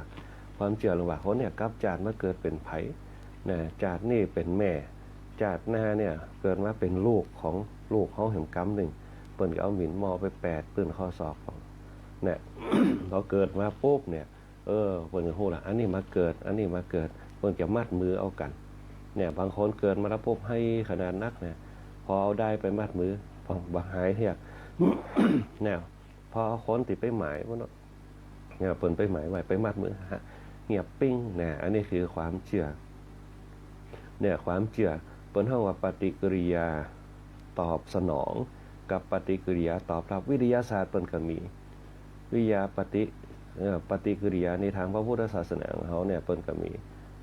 ความเจื้อเรื่องว่าคนเนี่ยกลับจาติมาเกิดเป๋นใผ นะ จาตินี้เป๋นแม่ จาติหน้าเนี่ยเกิดมาเป๋นลูกของลูกเฮาแหมกำนึ่ง เปิ้นก็เอาหมิ่นหม้อไปแปดปื้นข้อศอกพ่อง เนี่ย พอเกิดมาปุ๊บเนี่ย เออ เปิ้นก็ฮู้ละ อันนี้มาเกิด อันนี้มาเกิด เปิ้นจะมัดมือเอากั๋น เนี่ย บางคนเกิดมาแล้วปุ๊บไห้ขนาดนักเนี่ย พอเอาด้ายไปมัดมือ พ่องบ่หายเตื้อ เนี่ย พอเอาคนตี้ไปหมายพุ้นเนาะ เนี่ย เปิ้นไปหมายไว้ ไปมัดมือ ฮะ เงียบปิ้ง เนี่ย อันนี้คือความเจื้อ เนี่ย ความเจื้อ เปิ้นฮ้องว่าปฏิกิริยาตอบสนอง กับปฏิกิริยาตอบรับ วิทยาศาสตร์เปิ้นก็มี วิทยาปฏิ เอ่อ ปฏิกิริยาในตางพระพุทธศาสนาของเฮาเนี่ย เปิ้นก็มี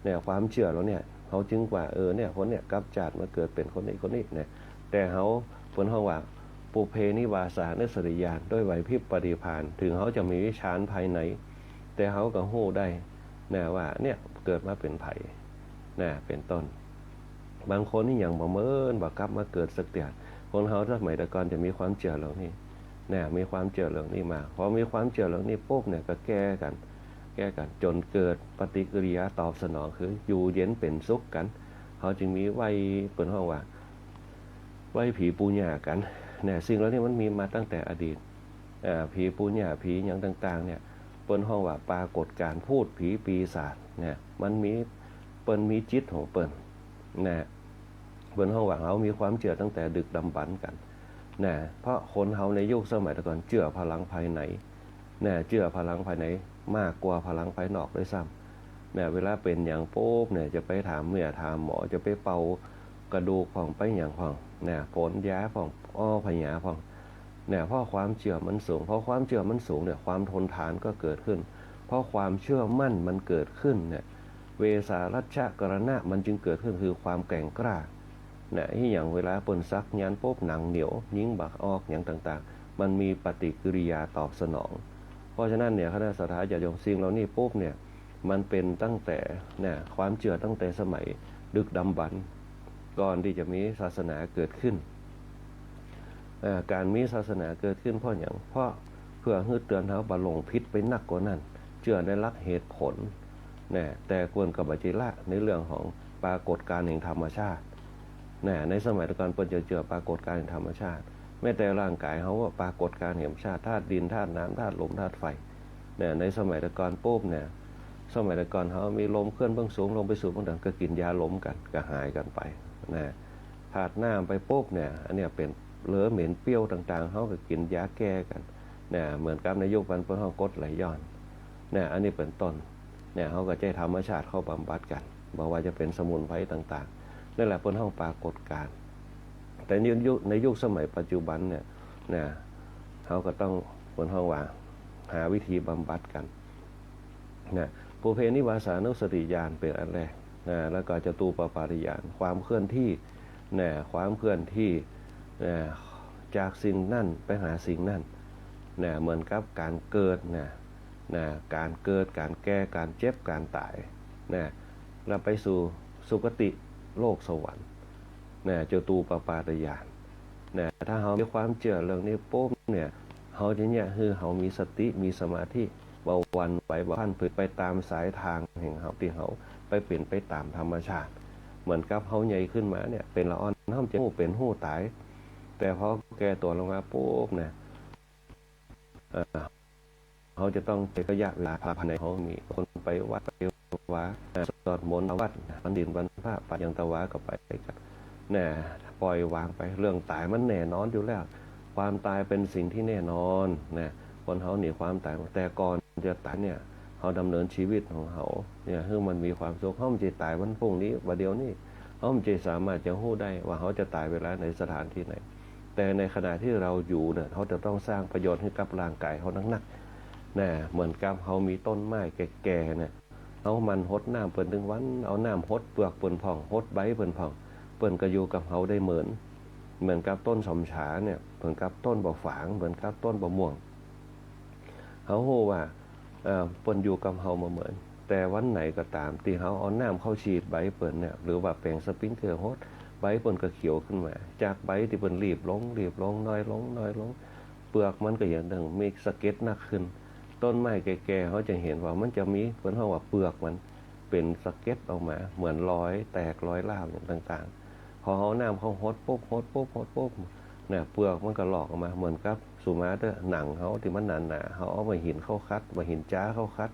เนี่ย ความเจื้อเหล่าเนี่ย เฮาจึงว่า เออ เนี่ย คนเนี่ยกลับจาติมาเกิดเป๋นคนนี้คนนี้เนี่ย แต่เฮา เปิ้นฮ้องว่า ปุพเพนิวาสานุสติญาณ ด้วยไหวพริบปฏิภาณ เถิงเฮาจะมีฌานภายใน แต่เฮาก็ฮู้ได้นะว่า เนี่ย เกิดมาเป๋นใผนะ เป๋นต้น บางคนนี่ยังบ่เหมินว่ากลับมาเกิดสักเตื้อ คนเฮาสมัยแต่ก่อนจะมีความเจื้อเหล่านี้นะ มีความเจื้อเหล่านี้มา พอมีความเจื้อเหล่านี้ปุ๊บเนี่ย ก็แก้กั๋น แก้กั๋น จ๋นเกิดปฏิกิริยาตอบสนอง คืออยู่เย็นเป๋นสุขกั๋น เฮาจึงมีไหว้ เปิ้นฮ้องว่า ไหว้ผีปู่ย่ากั๋น เนี่ย สิ่งเหล่านี้มันมีมาตั้งแต่อดีต เอ่อ ผีปู่ย่า ผีหยังต่างๆ เนี่ย เปิ้นฮ้องว่าปรากฏการณ์พูดผีปีศาจ เนี่ย มันมี เปิ้นมีจิตของเปิ้น นะ เปิ้นฮ้องว่าเฮามีความเจื้อตั้งแต่ดึกดำบรรพ์กั๋น นะ เพราะคนเฮาในยุคสมัยแต่ก่อนเจื้อพลังภายใน นะ เจื้อพลังภายในมากกว่าพลังภายนอกด้วยซ้ำ นะ เวลาเป๋นหยังปุ๊บเนี่ย จะไปถามเมียถามหมอ จะไปเป่ากระดูกพ่อง ไปหยังพ่อง นะ ฝนยาพ่อง อ้อผญาพ่อง เนี่ย เพราะความเจื้อมันสูง เพราะความเจื้อมันสูงเนี่ย ความทนทานก็เกิดขึ้น เพราะความเชื่อมั่นมันเกิดขึ้นเนี่ย เวสารัชกรณะมันจึงเกิดขึ้น คือความแกร่งกล้า เนี่ย อี้หยังเวลาเปิ้นสักยันต์ปุ๊บ หนังเหนียว ยิงบ่ออก หยังต่างๆ มันมีปฏิกิริยาตอบสนอง เพราะฉะนั้นเนี่ย คณะศรัทธาญาติโยม สิ่งเหล่านี้ปุ๊บเนี่ย มันเป๋นตั้งแต่ เนี่ย ความเจื้อตั้งแต่สมัยดึกดำบรรพ์ ก่อนตี้จะมีศาสนาเกิดขึ้น เอ่อ ก๋านมีศาสนาเกิดขึ้นเพราะหยัง เพราะเพื่อหื้อเตือนเฮาบ่หลงผิดไปนักกว่านั้น เจื้อในหลักเหตุผล นะ แต่เปิ้นก็บ่ใจ้ละในเรื่องของปรากฏการณ์แห่งธรรมชาติ นะ ในสมัยแต่ก่อนเปิ้นจะเจื้อปรากฏการณ์แห่งธรรมชาติ แม้แต่ร่างก๋ายเฮาก็ปรากฏก๋ารณ์แห่งธรรมชาติ ธาตุดิน ธาตุน้ำ ธาตุลม ธาตุไฟ เนี่ย ในสมัยแต่ก่อนปุ๊บเนี่ย สมัยแต่ก่อนเฮามีลมเคลื่อนเบื้องสูง ลงไปสู่เบื้องต่ำ ก็กิ๋นยาลมกั๋น ก็หายกั๋นไป นะ ธาตุน้ำไปปุ๊บเนี่ย อันเนี้ยเป๋นเหลือเหม็นเปรี้ยวต่างๆ เฮาก็กิ๋นยาแก้กั๋น เนี่ย เหมือนกับในยุคปั๋นเปิ้นฮ้องกรดไหลย้อน เนี่ย อันนี้เป๋นต้น เนี่ย เฮาก็ใจ๊ธรรมชาติเข้าบำบัดกั๋น บ่ว่าจะเป๋นสมุนไพรต่างๆ นั่นแหละเปิ้นฮ้องปรากฏก๋ารณ์ แต่ในยุค ในยุคสมัยปัจจุบันเนี่ย นะ เฮาก็ต้อง เปิ้นฮ้องว่า หาวิธีบำบัดกั๋น นะ ปุพเพนิวาสานุสติญาณเป๋นอันแรก นะ แล้วก็จตูปปาฏญาณ ความเคลื่อนที่ นะ ความเคลื่อนที่ นะ จากสิ่งนั้นไปหาสิ่งนั้น นะ เหมือนกับก๋านเกิด นะ นะ ก๋านเกิด ก๋านแก่ ก๋านเจ็บ ก๋านต๋าย นะ แล้วไปสู่สุคติโลกสวรรค์ นะ จตูปปาฏญาณ นะ ถ้าเฮามีความเจื้อเรื่องนี้ปุ๊บเนี่ย เฮาจะเยียะหื้อเฮามีสติ มีสมาธิ บ่หวั่นไหว บ่พลันพรึกไปต๋ามสายตางแห่งเฮา ตี้เฮาไปเป๋นไปต๋ามธรรมชาติ เหมือนกับเฮาใหญ่ขึ้นมาเนี่ย เป๋นละอ่อน เฮาจะฮู้เป๋นฮู้ต๋าย แต่พอแก่ตั๋วลงมาปุ๊บเนี่ย เอ่อ เฮาจะต้องใจ๊ระยะเวลาภายในเฮามี คนไปวัดไปวา สวดมนต์วัด วันศีลวันพระ ไปหยังตะวาก็ไปกั๋น นะ ปล่อยวางไป เรื่องต๋ายมันแน่นอนอยู่แล้ว ความต๋ายเป๋นสิ่งตี้แน่นอน นะ คนเฮาหนีความต๋าย แต่ก่อนจะต๋ายเนี่ย เฮาดำเนินชีวิตของเฮาเนี่ย หื้อมันมีความสุข เฮาบ่ใจ้ต๋ายวันพรุ่งนี้ บ่าเดี่ยวนี้ เฮาบ่ใจ้สามารถจะฮู้ได้ว่าเฮาจะต๋ายเวลาไหน สถานที่ไหน แต่ในขณะตี้เฮาอยู่เนี่ย เฮาจะต้องสร้างประโยชน์หื้อกับร่างก๋ายเฮานักๆ นะ เหมือนกับเฮามีต้นไม้แก่ๆ เนี่ย เฮาหมั่นหดน้ำเปิ้นตึงวัน เอาน้ำหดเปือกเปิ้นพ่อง หดใบเปิ้นพ่อง เปิ้นก็อยู่กับเฮาได้เหมิน เหมือนกับต้นสมฉาเนี่ย เหมือนกับต้นบ่าฝาง เหมือนกับต้นบ่าม่วง เฮาฮู้ว่า เอ่อ เปิ้นอยู่กับเฮาบ่าเหมิน แต่วันไหนก็ต๋ามตี้เฮาเอาน้ำเข้าฉีดใบเปิ้นเนี่ย หรือว่าแป๋งสปริงเกอร์หด ใบเปิ้นก็เขียวขึ้นมา จากใบตี้เปิ้นหลีบลง หลีบลง น้อยลง น้อยลง เปือกมันก็ยังดังมีสะเก็ดนักขึ้น ต้นไม้แก่ๆ เฮาจะหันว่ามันจะมี เปิ้นฮ้องว่าเปือกมันเป๋นสะเก็ดออกมา เหมือนรอยแตกรอยร้าวอย่างต่างๆ พอเฮาน้ำเข้าหดปุ๊บ หดปุ๊บ หดปุ๊บ เนี่ย เปือกมันก็ลอกออกมา เหมือนกับ สมมุติว่าหนังเฮาตี้มันหนาๆ เฮาเอาบ่าหินเข้าขัด บ่าหินจ๊าเข้าขัด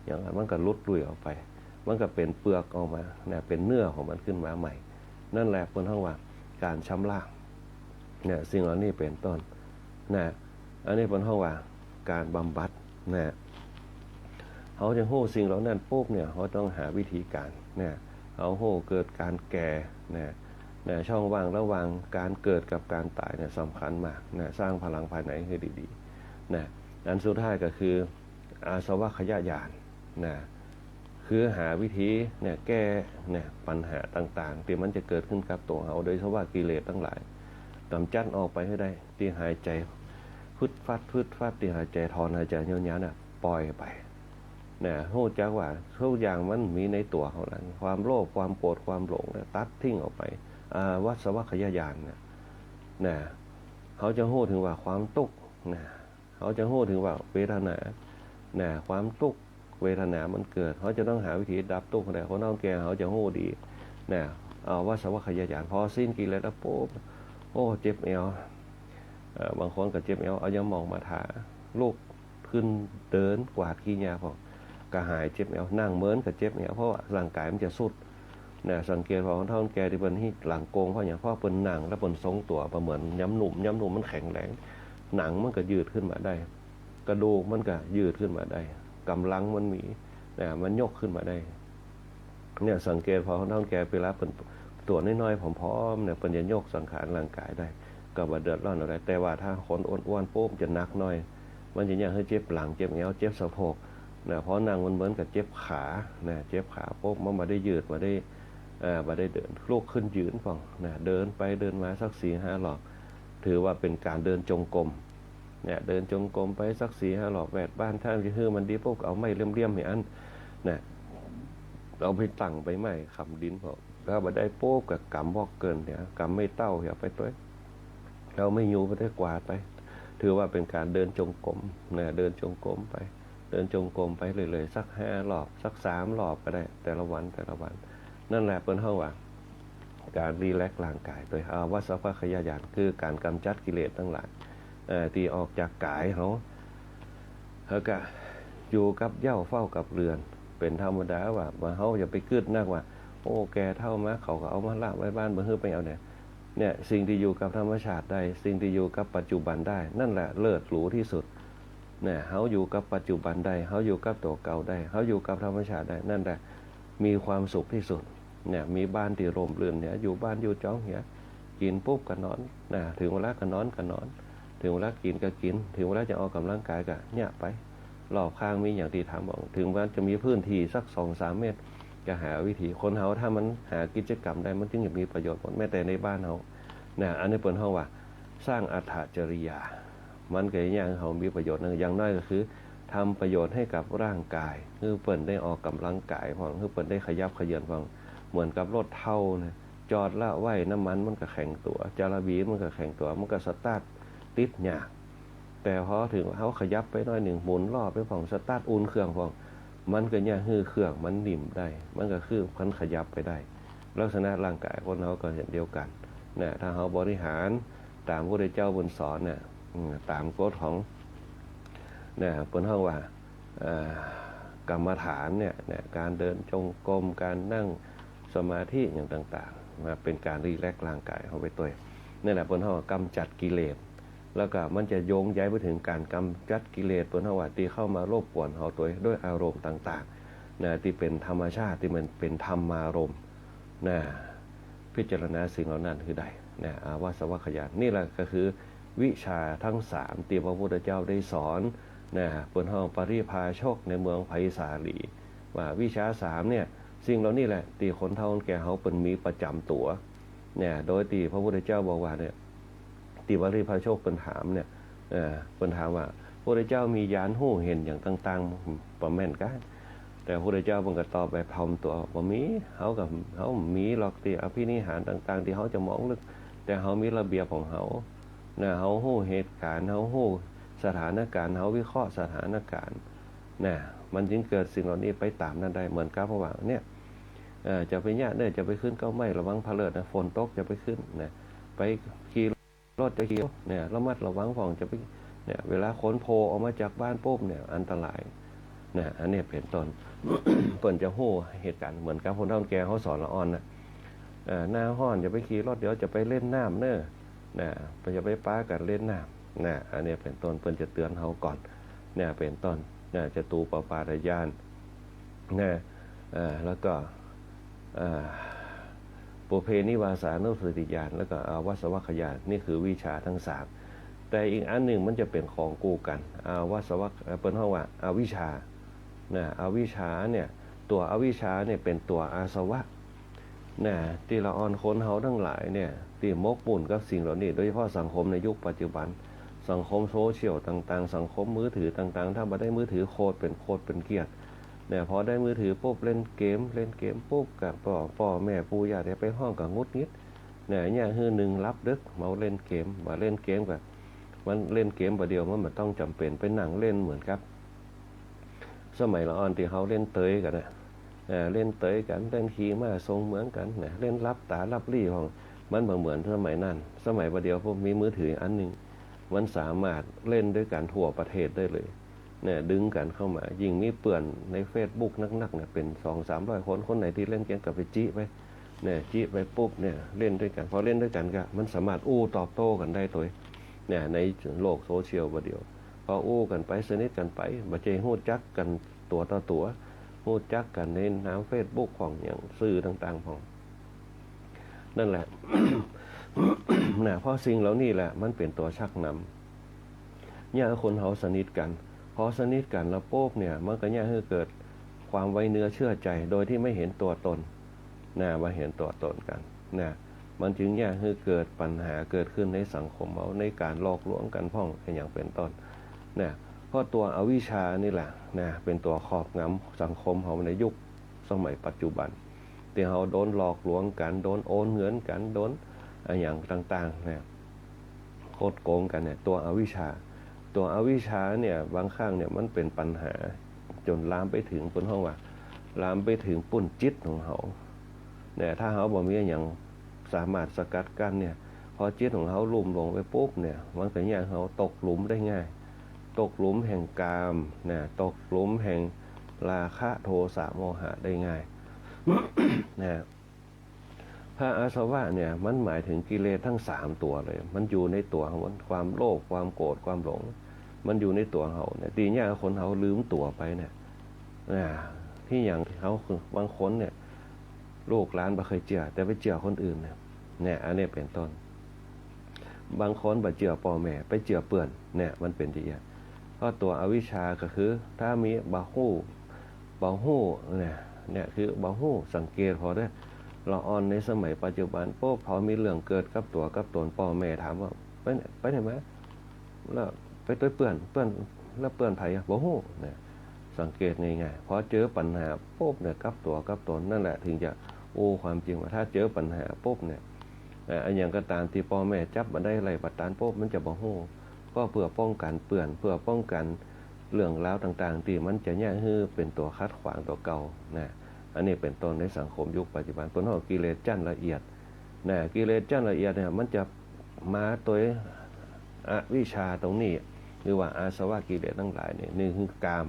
อย่างนั้นมันก็หลุดลุ่ยออกไป มันก็เป๋นเปือกออกมา นะ เป๋นเนื้อของมันขึ้นมาใหม่ นั่นแหละเปิ้นฮ้องว่าก๋านชำระ เนี่ย สิ่งเหล่านี้เป๋นต้น นะ อันนี้เปิ้นฮ้องว่าก๋านบำบัด นะ เฮาจะฮู้สิ่งเหล่านั้นปุ๊บเนี่ย เฮาต้องหาวิธีก๋าน นะ เฮาฮู้เกิดก๋านแก่ นะ นะ ช่องว่างระหว่างก๋านเกิดกับก๋านต๋ายเนี่ยสำคัญมาก นะ สร้างพลังภายในหื้อดีๆ นะ อันสุดท้ายก็คือ อาสวัคคยญาณ นะ คือหาวิธีเนี่ยแก้เนี่ยปัญหาต่างๆ ตี้มันจะเกิดขึ้นกับตั๋วเฮา โดยเฉพาะกิเลสตังหลาย ก๋ำจัดออกไปหื้อได้ ตี้หายใจ๋ฟึดฟัด ฟึดฟัด ตี้หายใจ๋ถอนหายใจ๋ยาวๆ เนี่ย ปล่อยไป นะ ฮู้จักว่าทุกอย่างมันมีในตั๋วเฮานั้น ความโลภ ความโกรธ ความหลงเนี่ย ตัดทิ้งออกไป อาสวัคคยญาณเนี่ย นะ เฮาจะฮู้เถิงว่าความตุ๊กข์ นะ เฮาจะฮู้เถิงว่าเวทนา นะ ความตุ๊กข์ เวทนามันเกิด เฮาจะต้องหาวิธีดับตุ๊กข์ได้ คนเฒ่าแก่เฮาจะฮู้ดี นะ อาสวัคคยญาณ พอสิ้นกิเลสแล้วปุ๊บ โอ้ เจ็บแอว เอ่อ บางคนก็เจ็บแอว เอายาหม่องมาทา ลุกขึ้นเดินกวาดขี้ยาพ่อง ก็หายเจ็บแอว นั่งเมินก็เจ็บแอว เพราะว่าร่างก๋ายมันจะทรุด นะ สังเกตว่าคนเฒ่าคนแก่ตี้เปิ้นฮิตหลังโก่ง เพราะหยัง เพราะเปิ้นนั่งแล้วเปิ้นทรงตั๋วบ่เหมือนยามหนุ่ม ยามหนุ่มมันแข็งแรง หนังมันก็ยืดขึ้นมาได้ กระดูกมันก็ยืดขึ้นมาได้ ก๋ำลังมันมี นะ มันยกขึ้นมาได้ เนี่ย สังเกตพอคนเฒ่าคนแก่เวลาเปิ้นตั๋วน้อยๆ ผอมๆ เนี่ย เปิ้นจะยกสังขารร่างก๋ายได้ ก็บ่เดือดร้อนอะไร แต่ว่าถ้าคนอ้วนๆ ปุ๊บ จะหนักหน่อย มันจะเยียะหื้อเจ็บหลัง เจ็บแอว เจ็บสะโพก นะ พอนั่งเมินๆ ก็เจ็บขา นะ เจ็บขาปุ๊บ มันบ่ได้ยืด บ่ได้ เอ่อ บ่ได้เดิน ลุกขึ้นยืนพ่อง นะ เดินไปเดินมาสักสี่ห้ารอบ ถือว่าเป๋นก๋านเดินจงกรม เนี่ย เดินจงกรมไปสักสี่ห้ารอบ แวดบ้าน ถ้าจะหื้อมันดีปุ๊บ เอาไม้เลี่ยมๆ ให้อัน นะ เอาไปตั้งใบไม้ ขำดินพ่อง ถ้าบ่ได้ปุ๊บ ก็ก๋ำวอกเกินเหีย ก๋ำไม้เต๊าเหียไปตวย เอาไม้ยูไปตวย กวาดไป ถือว่าเป๋นก๋านเดินจงกรม นะ เดินจงกรมไป เดินจงกรมไปเรื่อยๆ สักห้ารอบ สักสามรอบก็ได้ แต่ละวัน แต่ละวัน นั่นแหละเปิ้นฮ้องว่า ก๋านรีแลกซ์ร่างก๋าย โตยอาวัสวัคคยญาณ คือก๋านก๋ำจัดกิเลสตังหลาย เอ่อ ตี้ออกจากก๋ายเฮา แล้วก็อยู่กับเหย้าเฝ้ากับเรือน เป๋นธรรมดาว่า บ่าเฮาอย่าไปกึ๊ดนักว่า โอ้ แก่เฒ่ามา เขาก็เอามาละไว้บ้าน บ่หื้อไปเอาเนี่ย เนี่ย สิ่งตี้อยู่กับธรรมชาติได้ สิ่งตี้อยู่กับปัจจุบันได้ นั่นแหละเลิศหรูตี้สุด เนี่ย เฮาอยู่กับปัจจุบันได้ เฮาอยู่กับตั๋วเก่าได้ เฮาอยู่กับธรรมชาติได้ นั่นแหละมีความสุขตี้สุด เนี่ย มีบ้านตี้ร่มรื่นเนี่ย อยู่บ้านอยู่จองเหีย กิ๋นปุ๊บก็นอน นะ เถิงเวลาก็นอนก็นอน เถิงเวลากิ๋นก็กิ๋น เถิงเวลาจะออกก๋ำลังก๋ายก็เนี่ยไป รอบข้างมีหยังตี้ทำบ้าง เถิงว่าจะมีพื้นตี้สักสองสามเมตร ก็หาวิธี คนเฮาถ้ามันหากิจกรรมได้ มันจึงจะมีประโยชน์หมด แม้แต่ในบ้านเฮา นะ อันนี้เปิ้นฮ้องว่าสร้างอัตถจริยา มันก็เยียะหื้อเฮามีประโยชน์นะ อย่างน้อยก็คือทำประโยชน์หื้อกับร่างก๋าย หื้อเปิ้นได้ออกก๋ำลังก๋ายพ่อง หื้อเปิ้นได้ขยับเขยื้อนพ่อง เหมือนกับรถเฒ่านะ จอดละไว้ น้ำมันมันก็แข็งตั๋ว จาระบีมันก็แข็งตั๋ว มันก็สตาร์ทติดยาก แต่พอเถิงเฮาขยับไปหน้อยนึ่ง หมุนล้อไปพ่อง สตาร์ทอุ่นเครื่องพ่อง มันก็เยียะหื้อเครื่องมันนิ่มได้ มันก็คือมันขยับไปได้ ลักษณะร่างก๋ายคนเฮาก็เช่นเดียวกั๋น นะ ถ้าเฮาบริหารต๋ามพระพุทธเจ้าเปิ้นสอนเนี่ย อืม ต๋ามกฎของ นะ เปิ้นฮ้องว่า เอ่อ กรรมฐานเนี่ย นะ ก๋านเดินจงกรม ก๋านนั่งสมาธิอย่างต่างๆ มาเป๋นก๋านรีแลกซ์ร่างก๋ายเฮาไปตวย นั่นแหละเปิ้นฮ้องว่ากำจัดกิเลส แล้วก็มันจะโยงใยไปเถิงก๋านกำจัดกิเลส เปิ้นฮ้องว่าตี้เข้ามารบกวนเฮาตวยด้วยอารมณ์ต่างๆ นะ ตี้เป๋นธรรมชาติ ตี้มันเป๋นธรรมารมณ์ นะ พิจารณาสิ่งเหล่านั้นหื้อได้ นะ อาวัสวัคคยญาณ นี่แหละก็คือวิชาทั้งสามตี้พระพุทธเจ้าได้สอน นะ เปิ้นฮ้องปริพาชกในเมืองไผ่สาลี ว่าวิชาสามเนี่ย สิ่งเหล่านี้แหละตี้คนเฒ่าคนแก่เฮาเปิ้นมีประจ๋ำตั๋ว เนี่ย โดยตี้พระพุทธเจ้าบอกว่าเนี่ย ตี้ปริพาชกเปิ้นถามเนี่ย เอ่อ เปิ้นถามว่า พระพุทธเจ้ามีญาณฮู้เห็นอย่างต่างๆ บ่แม่นกา แต่พระพุทธเจ้าเปิ้นก็ตอบแบบถ่อมตั๋ว บ่มี เฮาก็ เฮามีหรอกตี้อภินิหารต่างๆ ตี้เฮาจะมองลึก แต่เฮามีระเบียบของเฮา นะ เฮาฮู้เหตุก๋ารณ์ เฮาฮู้สถานก๋ารณ์ เฮาวิเคราะห์สถานก๋ารณ์ นะ มันจึงเกิดสิ่งเหล่านี้ไปต๋ามนั้นได้ เหมือนกับว่าเนี่ย เอ่อ จะไปเยียะเนี่ย จะไปขึ้นเก๊าไม้ ระวังพะเลิดนะ ฝนตกจะไปขึ้นนะ ไปขี่รถจะขี่เนี่ย ระมัดระวังพ่อง จะไป เนี่ย เวลาคนโผล่ออกมาจากบ้านปุ๊บเนี่ย อันตราย นะ อันนี้เป๋นต้น เปิ้นจะฮู้เหตุก๋ารณ์ เหมือนกับคนเฒ่าคนแก่เฮาสอนละอ่อนนะ เอ่อ หน้าฮ้อนอย่าไปขี่รถ เดี๋ยวจะไปเล่นน้ำเน้อ นะ อย่าไปปากั๋นเล่นน้ำ นะ อันนี้เป๋นต้น เปิ้นจะเตือนเฮาก่อน เนี่ย เป๋นต้น นะ จตูปปาทญาณ นะ เอ่อ แล้วก็ เอ่อ ปุพเพนิวาสานุสติญาณ แล้วก็อาวัสวัคคยญาณ นี่คือวิชาทั้งสาม แต่อีกอันนึ่งมันจะเป๋นของคู่กั๋น อาวัสวัค เอ่อ เปิ้นฮ้องว่าอวิชชา นะ อวิชชาเนี่ย ตั๋วอวิชชาเนี่ยเป๋นตั๋วอาสวะ นะ ตี้ละอ่อนคนเฮาตังหลายเนี่ย ตี้หมกมุ่นกับสิ่งเหล่านี้ โดยเฉพาะสังคมในยุคปัจจุบัน สังคมโซเชียลต่างๆ สังคมมือถือต่างๆ ถ้าบ่ได้มือถือโคตรเป๋น โคตรเป๋นเกียรติ เนี่ย พอได้มือถือปุ๊บเล่นเกม เล่นเกมปุ๊บก็ป้อ ป้อแม่ปู่ย่าต๋าไปฮ้องก็หงุดหงิด เนี่ย เยียะหื้อนึ่งหลับดึก เมาเล่นเกม บ่าเล่นเกมก็ มันเล่นเกมบ่าเดี่ยว มันบ่ต้องจ๋ำเป๋นไปนั่งเล่นเหมือนกับ สมัยละอ่อนตี้เฮาเล่นเตยกั๋นนะ เอ่อ เล่นเตยกั๋น เล่นขี่ม้าส่งเหมืองกั๋นนะ เล่นลับต๋าลับหลี้พ่อง มันบ่เหมือนสมัยนั้น สมัยบ่าเดี่ยวพวกมีมือถืออันนึ่ง มันสามารถเล่นด้วยกั๋นทั่วประเทศได้เลย เนี่ย ดึงกั๋นเข้ามา ยิ่งมีเปื้อนในเฟซบุ๊กนักๆ เนี่ย เป๋นสองสามร้อยคน คนไหนตี้เล่นเกมก็ไปจิไป เนี่ย จิไปปุ๊บเนี่ย เล่นด้วยกั๋น พอเล่นด้วยกั๋นก็ มันสามารถอู้ตอบโต้กั๋นได้ตวย เนี่ย ในโลกโซเชียลบ่าเดี่ยว พออู้กั๋นไป สนิทกั๋นไป บ่ใจ้ฮู้จักกั๋นตั๋วต่อตั๋ว ฮู้จักกั๋นในนามเฟซบุ๊กพ่อง อย่างสื่อต่างๆ พ่อง นั่นแหละ นะ เพราะสิ่งเหล่านี้แหละ มันเป๋นตั๋วชักนำ เยียะหื้อคนเฮาสนิทกั๋น พอสนิทกั๋นแล้วปุ๊บเนี่ย มันก็เยียะหื้อเกิดความไว้เนื้อเชื่อใจ๋ โดยตี้ไม่เห็นตั๋วต๋น นะ บ่เห็นตั๋วต๋นกั๋น นะ มันจึงเยียะหื้อเกิดปัญหาเกิดขึ้นในสังคมเฮา ในก๋านหลอกลวงกั๋นพ่อง อะหยังเป๋นต้น นะ เพราะตั๋วอวิชชานี่แหละ นะ เป๋นตั๋วครอบงำสังคมเฮาในยุคสมัยปัจจุบัน ตี้เฮาโดนหลอกลวงกั๋น โดนโอนเงินกั๋น โดนอะหยังต่างๆ นะ คดโกงกั๋นเนี่ย ตั๋วอวิชชา ตั๋วอวิชชาเนี่ย บางครั้งเนี่ย มันเป๋นปัญหาจ๋นลามไปเถิง เปิ้นฮ้องว่า ลามไปเถิงปุ้นจิตของเฮา เนี่ย ถ้าเฮาบ่มีอะหยัง สามารถสกัดกั้นเนี่ย พอจิตของเฮาลุ่มหลงไปปุ๊บเนี่ย มันก็เยียะเฮาตกหลุมได้ง่าย ตกหลุมแห่งกามนะ ตกหลุมแห่งราคะ โทสะ โมหะได้ง่าย นะ พระอาสวะเนี่ย มันหมายถึงกิเลสทั้งสามตัวเลย มันอยู่ในตั๋วของมัน ความโลภ ความโกรธ ความหลง มันอยู่ในตั๋วเฮาเนี่ย ตี้เยียะคนเฮาลืมตั๋วไปเนี่ย นะ ตี้อย่างเฮาคือบางคนเนี่ย ลูกหลานบ่เคยเจื้อ แต่ไปเจื้อคนอื่นเนี่ย เนี่ย อันนี้เป๋นต้น บางคนบ่เจื้อป้อแม่ ไปเจื้อเปื้อน เนี่ย มันเป๋นจะอี้ เพราะตั๋วอวิชชาก็คือ ถ้ามีบ่ฮู้ บ่ฮู้เนี่ย เนี่ยคือบ่ฮู้ สังเกตผ่อเน่อ ละอ่อนในสมัยปัจจุบัน โป๊ะ พอมีเรื่องเกิดกับตั๋วกับตน ป้อแม่ถามว่า ไป ไปไหนมา แล้วไปตวยเปื้อน เปื้อน แล้วเปื้อนใผอะ บ่ฮู้เนี่ย สังเกตง่ายๆ พอเจอปัญหาปุ๊บเนี่ย กับตั๋วกับตนนั่นแหละ ถึงจะอู้ความจริงว่า ถ้าเจอปัญหาปุ๊บเนี่ย เอ่อ อะหยังก็ต๋ามตี้ป้อแม่จับบ่ได้ไล่บ่ตานปุ๊บ มันจะบ่ฮู้ ก็เปื้อป้องกั๋นเปื้อน เปื้อป้องกั๋นเรื่องราวต่างๆ ตี้มันจะเยียะหื้อเป๋นตั๋วขัดขวางตั๋วเก่านะ อันนี้เป๋นต้นในสังคมยุคปัจจุบัน เปิ้นฮ้องกิเลสจั้นละเอียดนะ กิเลสจั้นละเอียดเนี่ย มันจะมาตวยอวิชชาตรงนี้ หรือว่าอาสวะกิเลสตังหลายเนี่ย นึ่งคือกาม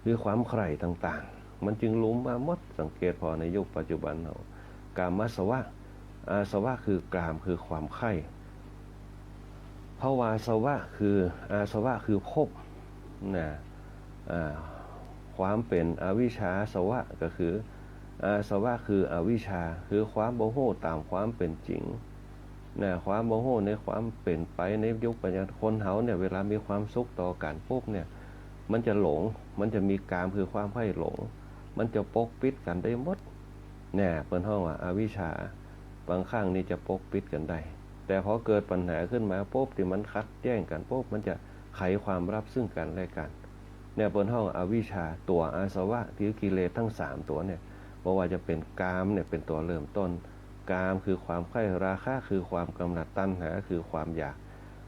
คือความใคร่ต่างๆ มันจึงลุ่มมาหมด สังเกตผ่อในยุคปัจจุบันเฮา กามาสวะ อาสวะคือกาม คือความใคร่ ภวาสวะคือ อาสวะคือภพนะ อ่า ความเป๋นอวิชชาสวะก็คือ อาสวะคืออวิชชา คือความบ่ฮู้ต๋ามความเป๋นจริง นะ ความบ่ฮู้ในความเป๋นไปในยุคปัจจุบัน คนเฮาเนี่ย เวลามีความสุขต่อกั๋นปุ๊บเนี่ย มันจะหลง มันจะมีกามคือความใคร่หลง มันจะปกปิดกั๋นได้หมด เนี่ย เปิ้นฮ้องว่าอวิชชา บางครั้งนี่จะปกปิดกั๋นได้ แต่พอเกิดปัญหาขึ้นมาปุ๊บ ตี้มันขัดแย้งกั๋นปุ๊บ มันจะไขความลับซึ่งกั๋นและกั๋น เนี่ย เปิ้นฮ้องอวิชชา ตั๋วอาสวะ ตี้กิเลสตังสามตั๋วเนี่ย บ่ว่าจะเป๋นกามเนี่ย เป๋นตั๋วเริ่มต้น กามคือความใคร่ ราคะคือความกำหนัด ตัณหาคือความอยาก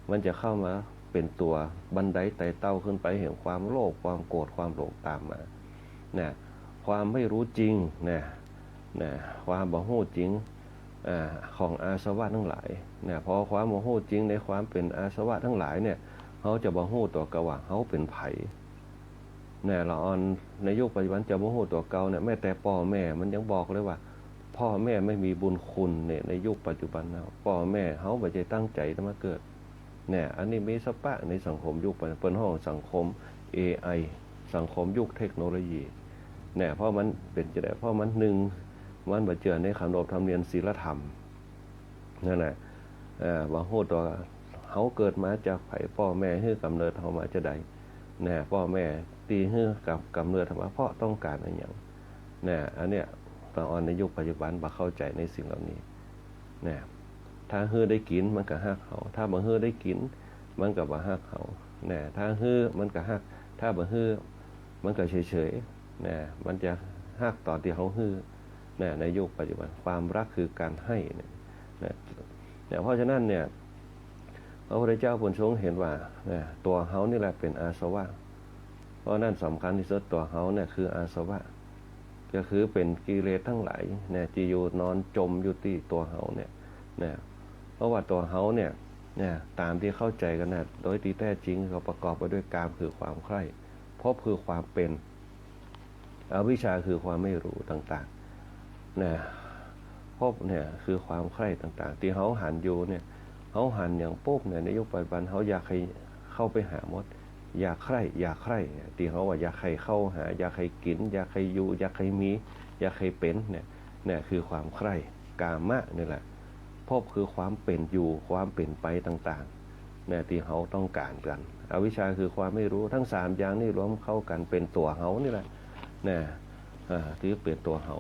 มันจะเข้ามาเป๋นตั๋วบันไดไต่เต้าขึ้นไปแห่งความโลภ ความโกรธ ความหลงต๋ามมา นะ ความไม่รู้จริง นะ นะ ความบ่ฮู้จริง อ่า ของอาสวะตังหลาย นะ พอความบ่ฮู้จริงในความเป๋นอาสวะตังหลายเนี่ย เฮาจะบ่ฮู้ตั๋วเก่าว่าเฮาเป๋นใผ เนี่ย ละอ่อนในยุคปัจจุบันจะบ่ฮู้ตั๋วเก่าเนี่ย แม้แต่ป้อแม่มันยังบอกเลยว่า ป้อแม่ไม่มีบุญคุณเนี่ย ในยุคปัจจุบันนะ ป้อแม่เฮาบ่ใจ้ตั้งใจ๋จะมาเกิด เนี่ย อันนี้มีสภาพในสังคมยุคปัจจุบัน เปิ้นฮ้องสังคม เอไอ สังคมยุคเทคโนโลยี เนี่ย เพราะมันเป๋นจะได้ เพราะมันนึ่ง มันบ่เจื้อในขนบธรรมเนียมศีลธรรม นั่นแหละ เอ่อ บ่ฮู้ตั๋วเฮาเกิดมาจากใผ ป้อแม่หื้อกำเนิดเฮามาจะใด นะ ป้อแม่ตี้หื้อกำ กำเนิดเฮามาเพราะต้องก๋านอะหยัง นะ อันเนี้ย ละอ่อนในยุคปัจจุบันบ่เข้าใจ๋ในสิ่งเหล่านี้ นะ ถ้าหื้อได้กิ๋นมันก็ฮักเฮา ถ้าบ่หื้อได้กิ๋นมันก็บ่ฮักเฮา นะ ถ้าหื้อมันก็ฮัก ถ้าบ่หื้อมันก็เฉยๆ นะ มันจะฮักต๋อนตี้เฮาหื้อ นะ ในยุคปัจจุบัน ความรักคือการให้เนี่ย นะ เนี่ย เพราะฉะนั้นเนี่ย พระพุทธเจ้าเปิ้นทรงหันว่า นะ ตั๋วเฮานี่แหละเป๋นอาสวะ เพราะฉะนั้นสำคัญตี้สุด ตั๋วเฮาเนี่ยคืออาสวะ ก็คือเป๋นกิเลสตังหลาย นะ ตี้อยู่นอนจ๋มอยู่ตี้ตั๋วเฮาเนี่ย นะ เพราะว่าตั๋วเฮาเนี่ย นะ ต๋ามตี้เข้าใจ๋กั๋นนะ โดยตี้แต๊จริงก็ประกอบไปด้วยกามคือความใคร่ ภพคือความเป๋น อวิชชาคือความไม่รู้ต่างๆ นะ ภพเนี่ยคือความใคร่ต่างๆ ตี้เฮาหันอยู่เนี่ย เฮาหันอย่างปุ๊บเนี่ย ในยุคปัจจุบันเฮาอยากหื้อเข้าไปหาหมด อยากใคร่ อยากใคร่ ตี้เฮาว่าอยากหื้อเข้าหา อยากหื้อกิ๋น อยากหื้ออยู่ อยากหื้อมี อยากหื้อเป๋นเนี่ย เนี่ยคือความใคร่ กามะนี่แหละ ภพคือความเป๋นอยู่ ความเป๋นไปต่างๆ เนี่ย ตี้เฮาต้องก๋านกั๋น อวิชชาคือความไม่รู้ ตังสามอย่างนี้รวมเข้ากั๋นเป๋นตั๋วเฮานี่แหละ นะ อ่า ตี้เป๋นตั๋วเฮา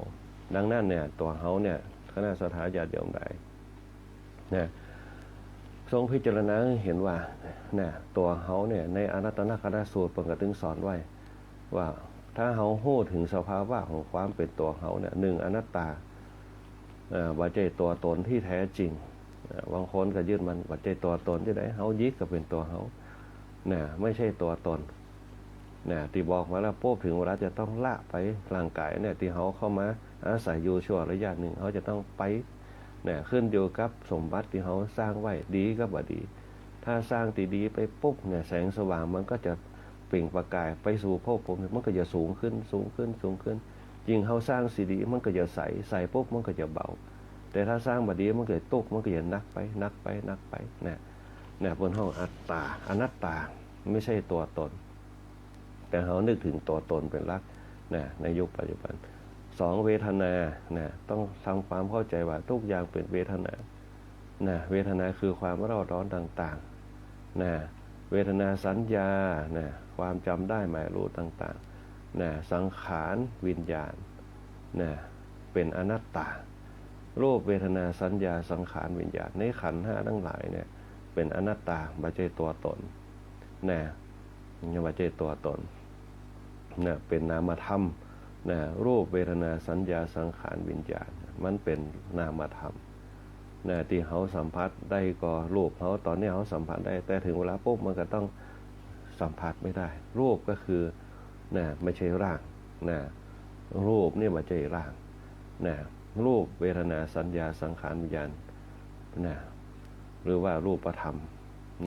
ดังนั้นเนี่ย ตั๋วเฮาเนี่ย คณะศรัทธาญาติโยมหลาย นะ ทรงพิจารณาหื้อหันว่า นะ ตั๋วเฮาเนี่ย ในอนัตตลกนัตสูตรเปิ้นก็ตึงสอนไว้ ว่าถ้าเฮาฮู้เถิงสภาวะของความเป๋นตั๋วเฮาเนี่ย นึ่ง อนัตตา เอ่อ บ่ใจ้ตั๋วต๋นตี้แต๊จริง เอ่อ บางคนก็ยึดมั่น บ่ใจ้ตั๋วต๋นตี้ใด เฮาหยิกก็เป๋นตั๋วเฮา นะ ไม่ใจ้ตั๋วต๋น นะ ตี้บอกมาแล้ว ปุ๊บ เถิงเวลาจะต้องละไป ร่างก๋ายเนี่ย ตี้เฮาเข้ามาอาศัยอยู่ชั่วระยะนึ่ง เฮาจะต้องไป นะ ขึ้นอยู่กับสมบัติตี้เฮาสร้างไว้ ดีกับบ่ดี ถ้าสร้างตี้ดีไปปุ๊บเนี่ย แสงสว่างมันก็จะเปล่งประกายไปสู่ภพภูมิ มันก็จะสูงขึ้น สูงขึ้น สูงขึ้น ยิ่งเฮาสร้างตี้ดี มันก็จะใส ใสปุ๊บมันก็จะเบา แต่ถ้าสร้างบ่ดี มันก็จะตุ๊ก มันก็จะหนักไป หนักไป หนักไป นะ นะ เปิ้นฮ้องอัตตา อนัตตา ไม่ใช่ตัวตน แต่เฮานึกถึงตัวตนเป็นหลัก นะ ในยุคปัจจุบัน สอง เวทนา นะ ต้องทำความเข้าใจว่าทุกอย่างเป็นเวทนา นะ เวทนาคือความเร่าร้อนต่างๆ นะ เวทนาสัญญา นะ ความจำได้หมายรู้ต่างๆ นะ สังขารวิญญาณ นะ เป็นอนัตตา รูปเวทนาสัญญาสังขารวิญญาณ ในขันธ์ห้าทั้งหลายเนี่ย เป็นอนัตตา บ่ใจ้ตัวตน นะ บ่ใจ้ตัวตน นะ เป็นนามธรรม นะ รูปเวทนาสัญญาสังขารวิญญาณ มันเป็นนามธรรม นะ ตี้เฮาสัมผัสได้ก็รูปเฮา ต๋อนนี้เฮาสัมผัสได้ แต่ถึงเวลาปุ๊บมันก็ต้องสัมผัสไม่ได้ รูปก็คือ นะ ไม่ใช่ร่าง นะ รูปนี่บ่ใจ้ร่าง นะ รูปเวทนาสัญญาสังขารวิญญาณ นะ หรือว่ารูปธรรม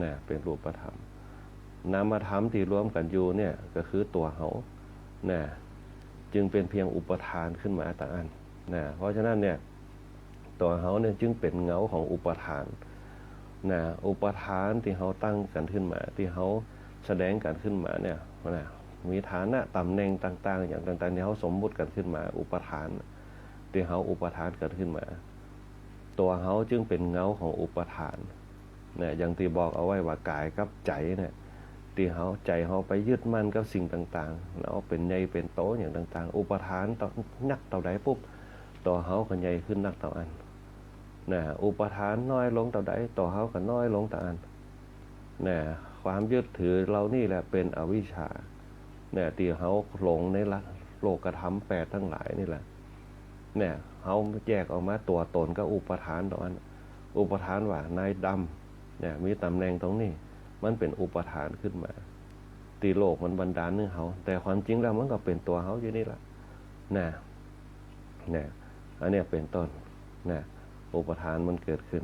นะ เป็นรูปธรรม นามธรรมตี้รวมกั๋นอยู่เนี่ยก็คือตั๋วเฮา นะ จึงเป็นเพียงอุปาทานขึ้นมาตางอัน นะ เพราะฉะนั้นเนี่ย ตั๋วเฮาเนี่ยจึงเป็นเงาของอุปาทาน นะ อุปาทานตี้เฮาตั้งกั๋นขึ้นมา ตี้เฮาแสดงกั๋นขึ้นมาเนี่ย นะ มีฐานะต๋ำแหน่งต่างๆ อย่างต่างๆ ตี้เฮาสมมุติกั๋นขึ้นมา อุปาทาน ตี้เฮาอุปาทานกั๋นขึ้นมา ตั๋วเฮาจึงเป็นเงาของอุปาทาน นะ อย่างตี้บอกเอาไว้ว่ากายกับใจ๋เนี่ย ตี้เฮา ใจ๋เฮาไปยึดมั่นกับสิ่งต่างๆ แล้วเป็นใหญ่เป็นโตอย่างต่างๆ อุปาทานเต้า นักเต้าใดปุ๊บ ตั๋วเฮาก็ใหญ่ขึ้นนักเต้าอั้น นะ อุปาทานน้อยลงเต้าใด ตั๋วเฮาก็น้อยลงเต้าอั้น นะ ความยึดถือเหล่านี้แหละเป็นอวิชชา นะ ตี้เฮาหลงในละ โลกธรรมแปดทั้งหลายนี่แหละ เนี่ย เฮาแยกออกมาตั๋วตนกับอุปาทานต๋อนนั้น อุปาทานว่านายดำ เนี่ย มีต๋ำแหน่งตรงนี้ มันเป๋นอุปาทานขึ้นมา ตี้โลกมันบันดาลหื้อเฮา แต่ความจริงแล้วมันก็เป๋นตั๋วเฮาอยู่นี่ละ นะ นะ อันเนี้ยเป๋นต้น นะ อุปาทานมันเกิดขึ้น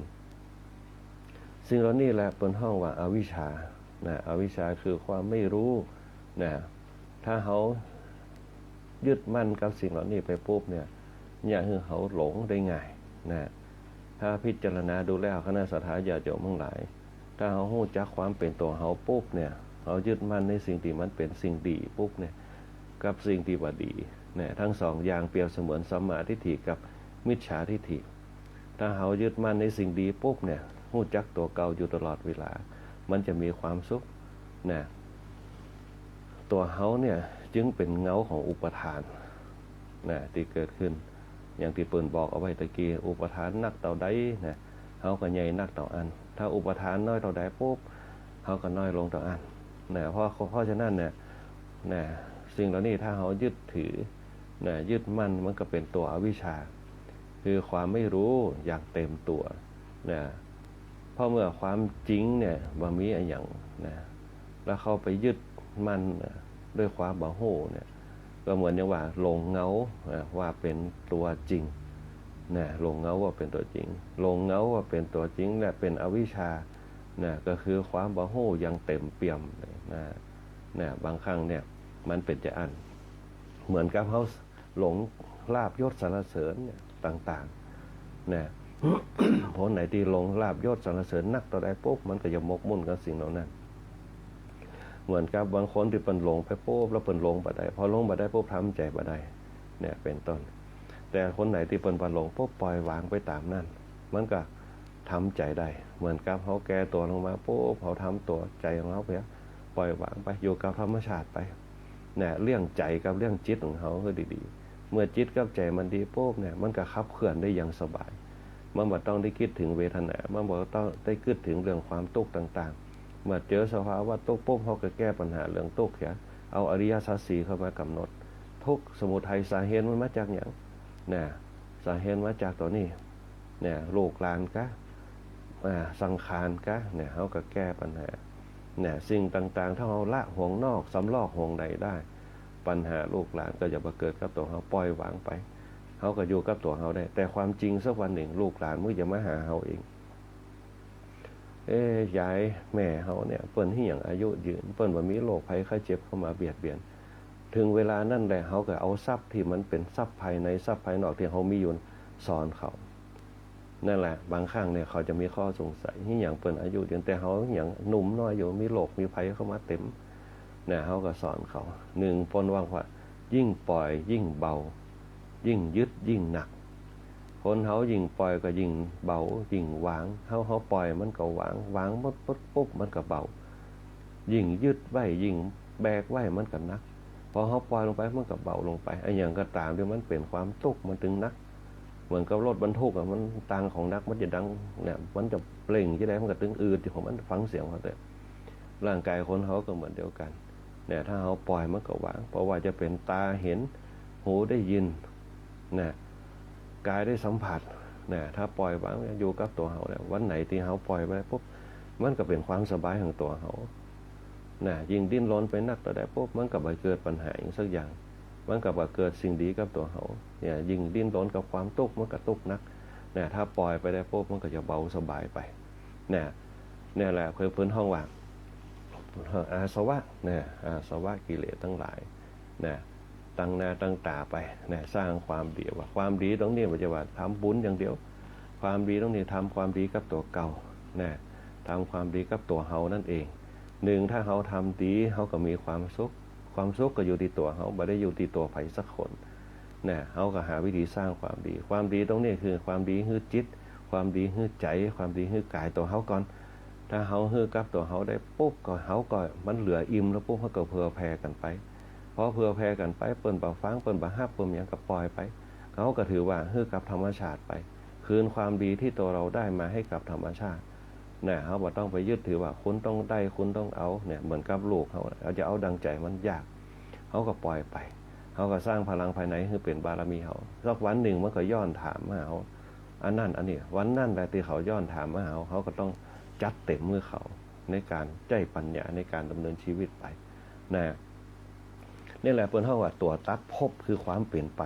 สิ่งเหล่านี้แหละเปิ้นฮ้องว่าอวิชชา นะ อวิชชาคือความไม่รู้ นะ ถ้าเฮายึดมั่นกับสิ่งเหล่านี้ไปปุ๊บเนี่ย เยียะหื้อเฮาหลงได้ง่าย นะ ถ้าพิจารณาดูแล้ว คณะศรัทธาญาติโยมทั้งหลาย ถ้าเฮาฮู้จักความเป๋นตั๋วเฮาปุ๊บเนี่ย เฮายึดมั่นในสิ่งตี้มันเป๋นสิ่งดีปุ๊บเนี่ย กับสิ่งตี้บ่ดี นะ ทั้งสองอย่างเปรียบเสมือนสัมมาทิฏฐิกับมิจฉาทิฏฐิ ถ้าเฮายึดมั่นในสิ่งดีปุ๊บเนี่ย ฮู้จักตั๋วเก่าอยู่ตลอดเวลา มันจะมีความสุข นะ ตั๋วเฮาเนี่ยจึงเป๋นเงาของอุปาทาน นะ ตี้เกิดขึ้น อย่างตี้เปิ้นบอกเอาไว้ตะกี้ อุปาทานนักเต้าใด นะ เฮาก็ใหญ่นักเต้าอั้น ถ้าอุปาทานน้อยเต้าใดปุ๊บ เฮาก็น้อยลงเต้าอั้น นะ เพราะ เพราะฉะนั้นเนี่ย นะ สิ่งเหล่านี้ถ้าเฮายึดถือ นะ ยึดมั่น มันก็เป๋นตั๋วอวิชชา คือความไม่รู้อย่างเต็มตั๋ว นะ เพราะเมื่อความจริงเนี่ยบ่มีอะหยัง นะ แล้วเข้าไปยึดมั่น นะ ด้วยความบ่ฮู้เนี่ย ก็เหมือนอย่างว่าหลงเงา นะ ว่าเป๋นตั๋วจริง นะ หลงเงาว่าเป๋นตั๋วจริง หลงเงาว่าเป๋นตั๋วจริง และเป๋นอวิชชา นะ ก็คือความบ่ฮู้อย่างเต็มเปี่ยมเลย นะ นะ บางครั้งเนี่ย มันเป๋นจาอั้น เหมือนกับเฮาหลงลาภยศสรรเสริญเนี่ยต่างๆ นะ คนไหนตี้หลงลาภยศสรรเสริญนักเต้าใดปุ๊บ มันก็จะหมกมุ่นกับสิ่งเหล่านั้น เหมือนกับบางคนตี้เปิ้นหลงไปปุ๊บ แล้วเปิ้นลงบ่ได้ พอลงบ่ได้ปุ๊บ ทำใจ๋บ่ได้ เนี่ย เป๋นต้น แต่คนไหนตี้เปิ้นบ่หลงปุ๊บ ปล่อยวางไปต๋ามนั้น มันก็ทำใจ๋ได้ เหมือนกับเฮาแก่ตั๋วลงมาปุ๊บ เฮาทำตั๋วใจ๋ของเฮาไป ปล่อยวางไป อยู่กับธรรมชาติไป เนี่ย เลี้ยงใจ๋กับเลี้ยงจิตของเฮาหื้อดีๆ เมื่อจิตกับใจ๋มันดีปุ๊บเนี่ย มันก็ขับเคลื่อนได้อย่างสบาย มันบ่ต้องได้กึ๊ดเถิงเวทนา มันบ่ต้องได้กึ๊ดเถิงเรื่องความตุ๊กข์ต่างๆ เมื่อเจอสภาวะตุ๊กข์ปุ๊บ เฮาก็แก้ปัญหาเรื่องตุ๊กข์เหีย เอาอริยสัจสี่เข้ามากำหนด ทุกข์ สมุทัย สาเหตุมันมาจากหยัง นะ สาเหตุมาจากตั๋วนี้ เนี่ย ลูกหลานกะ อ่า สังขารกะ เนี่ย เฮาก็แก้ปัญหา เนี่ย สิ่งต่างๆ ถ้าเฮาละห่วงนอก สำรอกห่วงในได้ ปัญหาลูกหลานก็จะบ่เกิดกับตั๋วเฮา ปล่อยวางไป เฮาก็อยู่กับตั๋วเฮาได้ แต่ความจริงสักวันนึ่งลูกหลานมันจะมาหาเฮาเอง เอ๊ะ ยายแม่เฮาเนี่ย เปิ้นหื้อหยังอายุยืน เปิ้นบ่มีโรคภัยไข้เจ็บเข้ามาเบียดเบียน เถิงเวลานั้นแหละ เฮาก็เอาทรัพย์ตี้มันเป๋นทรัพย์ภายใน ทรัพย์ภายนอกตี้เฮามีอยู่สอนเขา นั่นแหละ บางครั้งเนี่ยเขาจะมีข้อสงสัย หื้อหยังเปิ้นอายุยืน แต่เฮาหื้อหยังหนุ่มน้อยอยู่ มีโรคมีภัยเข้ามาเต็ม นะ เฮาก็สอนเขา นึ่ง เปิ้นว่า ว่ายิ่งปล่อยยิ่งเบา ยิ่งยึดยิ่งหนัก คนเฮายิ่งปล่อยก็ยิ่งเบา ยิ่งวาง เฮา เฮาปล่อยมันก็วาง วางหมดปุ๊บ มันก็เบา ยิ่งยึดไว้ ยิ่งแบกไว้ มันก็หนัก พอเฮาปล่อยลงไป มันก็เบาลงไป อะหยังก็ต๋ามตี้มันเป๋นความตุ๊กข์ มันตึงหนัก เหมือนกับรถบรรทุกอะ มันตังของหนัก มันจะดังเนี่ย มันจะเร่งจะได้ มันก็ตึงอืดอยู่ของมัน ฟังเสียงมันเต๊อะ ร่างกายคนเฮาก็เหมือนเดียวกั๋น เนี่ย ถ้าเฮาปล่อยมันก็วาง เพราะว่าจะเป๋นต๋าเห็น หูได้ยิน นะ ก๋ายได้สัมผัส นะ ถ้าปล่อยวางอยู่กับตั๋วเฮาแล้ว วันไหนตี้เฮาปล่อยไปปุ๊บ มันก็เป๋นความสบายของตั๋วเฮา นะ ยิ่งดิ้นรนไปนักเต้าใดปุ๊บ มันก็บ่เกิดปัญหาอะหยังสักอย่าง มันก็บ่เกิดสิ่งดีกับตั๋วเฮา เนี่ย ยิ่งดิ้นรนกับความตุ๊กข์ มันก็ตุ๊กข์นัก นะ ถ้าปล่อยไปได้ปุ๊บ มันก็จะเบาสบายไป นะ เนี่ยแหละ เปิ้น เปิ้นฮ้องว่า อาสวะ นะ อาสวะกิเลสตังหลาย นะ ตั้งหน้าตั้งต๋าไป นะ สร้างความดี ว่าความดีตรงนี้บ่ใจ้ว่าทำบุญอย่างเดียว ความดีตรงนี้ทำความดีกับตั๋วเก่า นะ ทำความดีกับตั๋วเฮานั่นเอง นึ่ง ถ้าเฮาทำดี เฮาก็มีความสุข ความสุขก็อยู่ตี้ตั๋วเฮา บ่ได้อยู่ตี้ตั๋วใผสักคน นะ เฮาก็หาวิธีสร้างความดี ความดีตรงนี้คือความดีหื้อจิต ความดีหื้อใจ๋ ความดีหื้อกายตั๋วเฮาก่อน ถ้าเฮาหื้อกับตั๋วเฮาได้ปุ๊บ ก็เฮาก็ มันเหลืออิ่มแล้วปุ๊บ เฮาก็เผื่อแผ่กั๋นไป พอเผื่อแผ่กั๋นไป เปิ้นบ่ฟัง เปิ้นบ่ฮับ เปิ้นหยังก็ปล่อยไป เฮาก็ถือว่าหื้อกับธรรมชาติไป คืนความดีตี้ตั๋วเฮาได้มาหื้อกับธรรมชาติ นะ เฮาบ่ต้องไปยึดถือว่าคุณต้องได้ คุณต้องเอา เนี่ย เหมือนกับลูกเฮา เฮาจะเอาดังใจ๋มันยาก เฮาก็ปล่อยไป เฮาก็สร้างพลังภายในหื้อเป๋นบารมีเฮา สักวันนึ่งมันก็ย้อนถามมาหาเฮา อันนั้นอันนี้ วันนั้นแหละตี้เขาย้อนถามมาหาเฮา เฮาก็ต้องจัดเต๋มหื้อเขา ในก๋านใจ๊ปัญญา ในก๋านดำเนินชีวิตไป นะ นี่แหละเปิ้นฮ้องว่าตั๋วตั๊กภพคือความเป๋นไป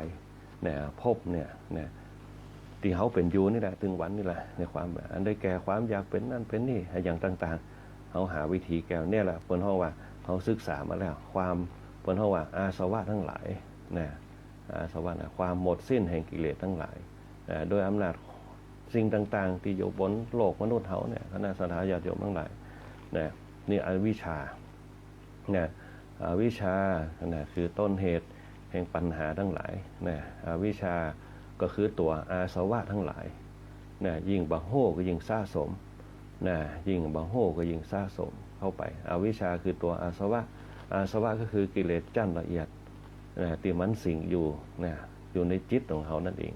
นะ ภพเนี่ย นะ ตี้เฮาเป๋นอยู่นี่แหละ ตึงวันนี่แหละ ในความ อันได้แก่ความอยากเป๋นนั่นเป๋นนี่ อะหยังต่างๆ เฮาหาวิธีแก้ เนี่ยแหละ เปิ้นฮ้องว่า เฮาศึกษามาแล้ว ความ เปิ้นฮ้องว่าอาสวะตังหลาย นะ อาสวะนะ ความหมดสิ้นแห่งกิเลสตังหลาย นะ โดยอำนาจสิ่งต่างๆ ตี้อยู่บนโลกมนุษย์เฮาเนี่ย คณะศรัทธาญาติโยมตังหลาย นะ นี่อวิชชา นะ อวิชชา นะ คือต้นเหตุแห่งปัญหาตังหลาย นะ อวิชชาก็คือตั๋วอาสวะตังหลาย นะ ยิ่งบ่ฮู้ก็ยิ่งสะสม นะ ยิ่งบ่ฮู้ก็ยิ่งสะสมเข้าไป อวิชชาคือตั๋วอาสวะ อาสวะก็คือกิเลสจั้นละเอียด นะ ตี้มันสิงอยู่ นะ อยู่ในจิตของเฮานั่นเอง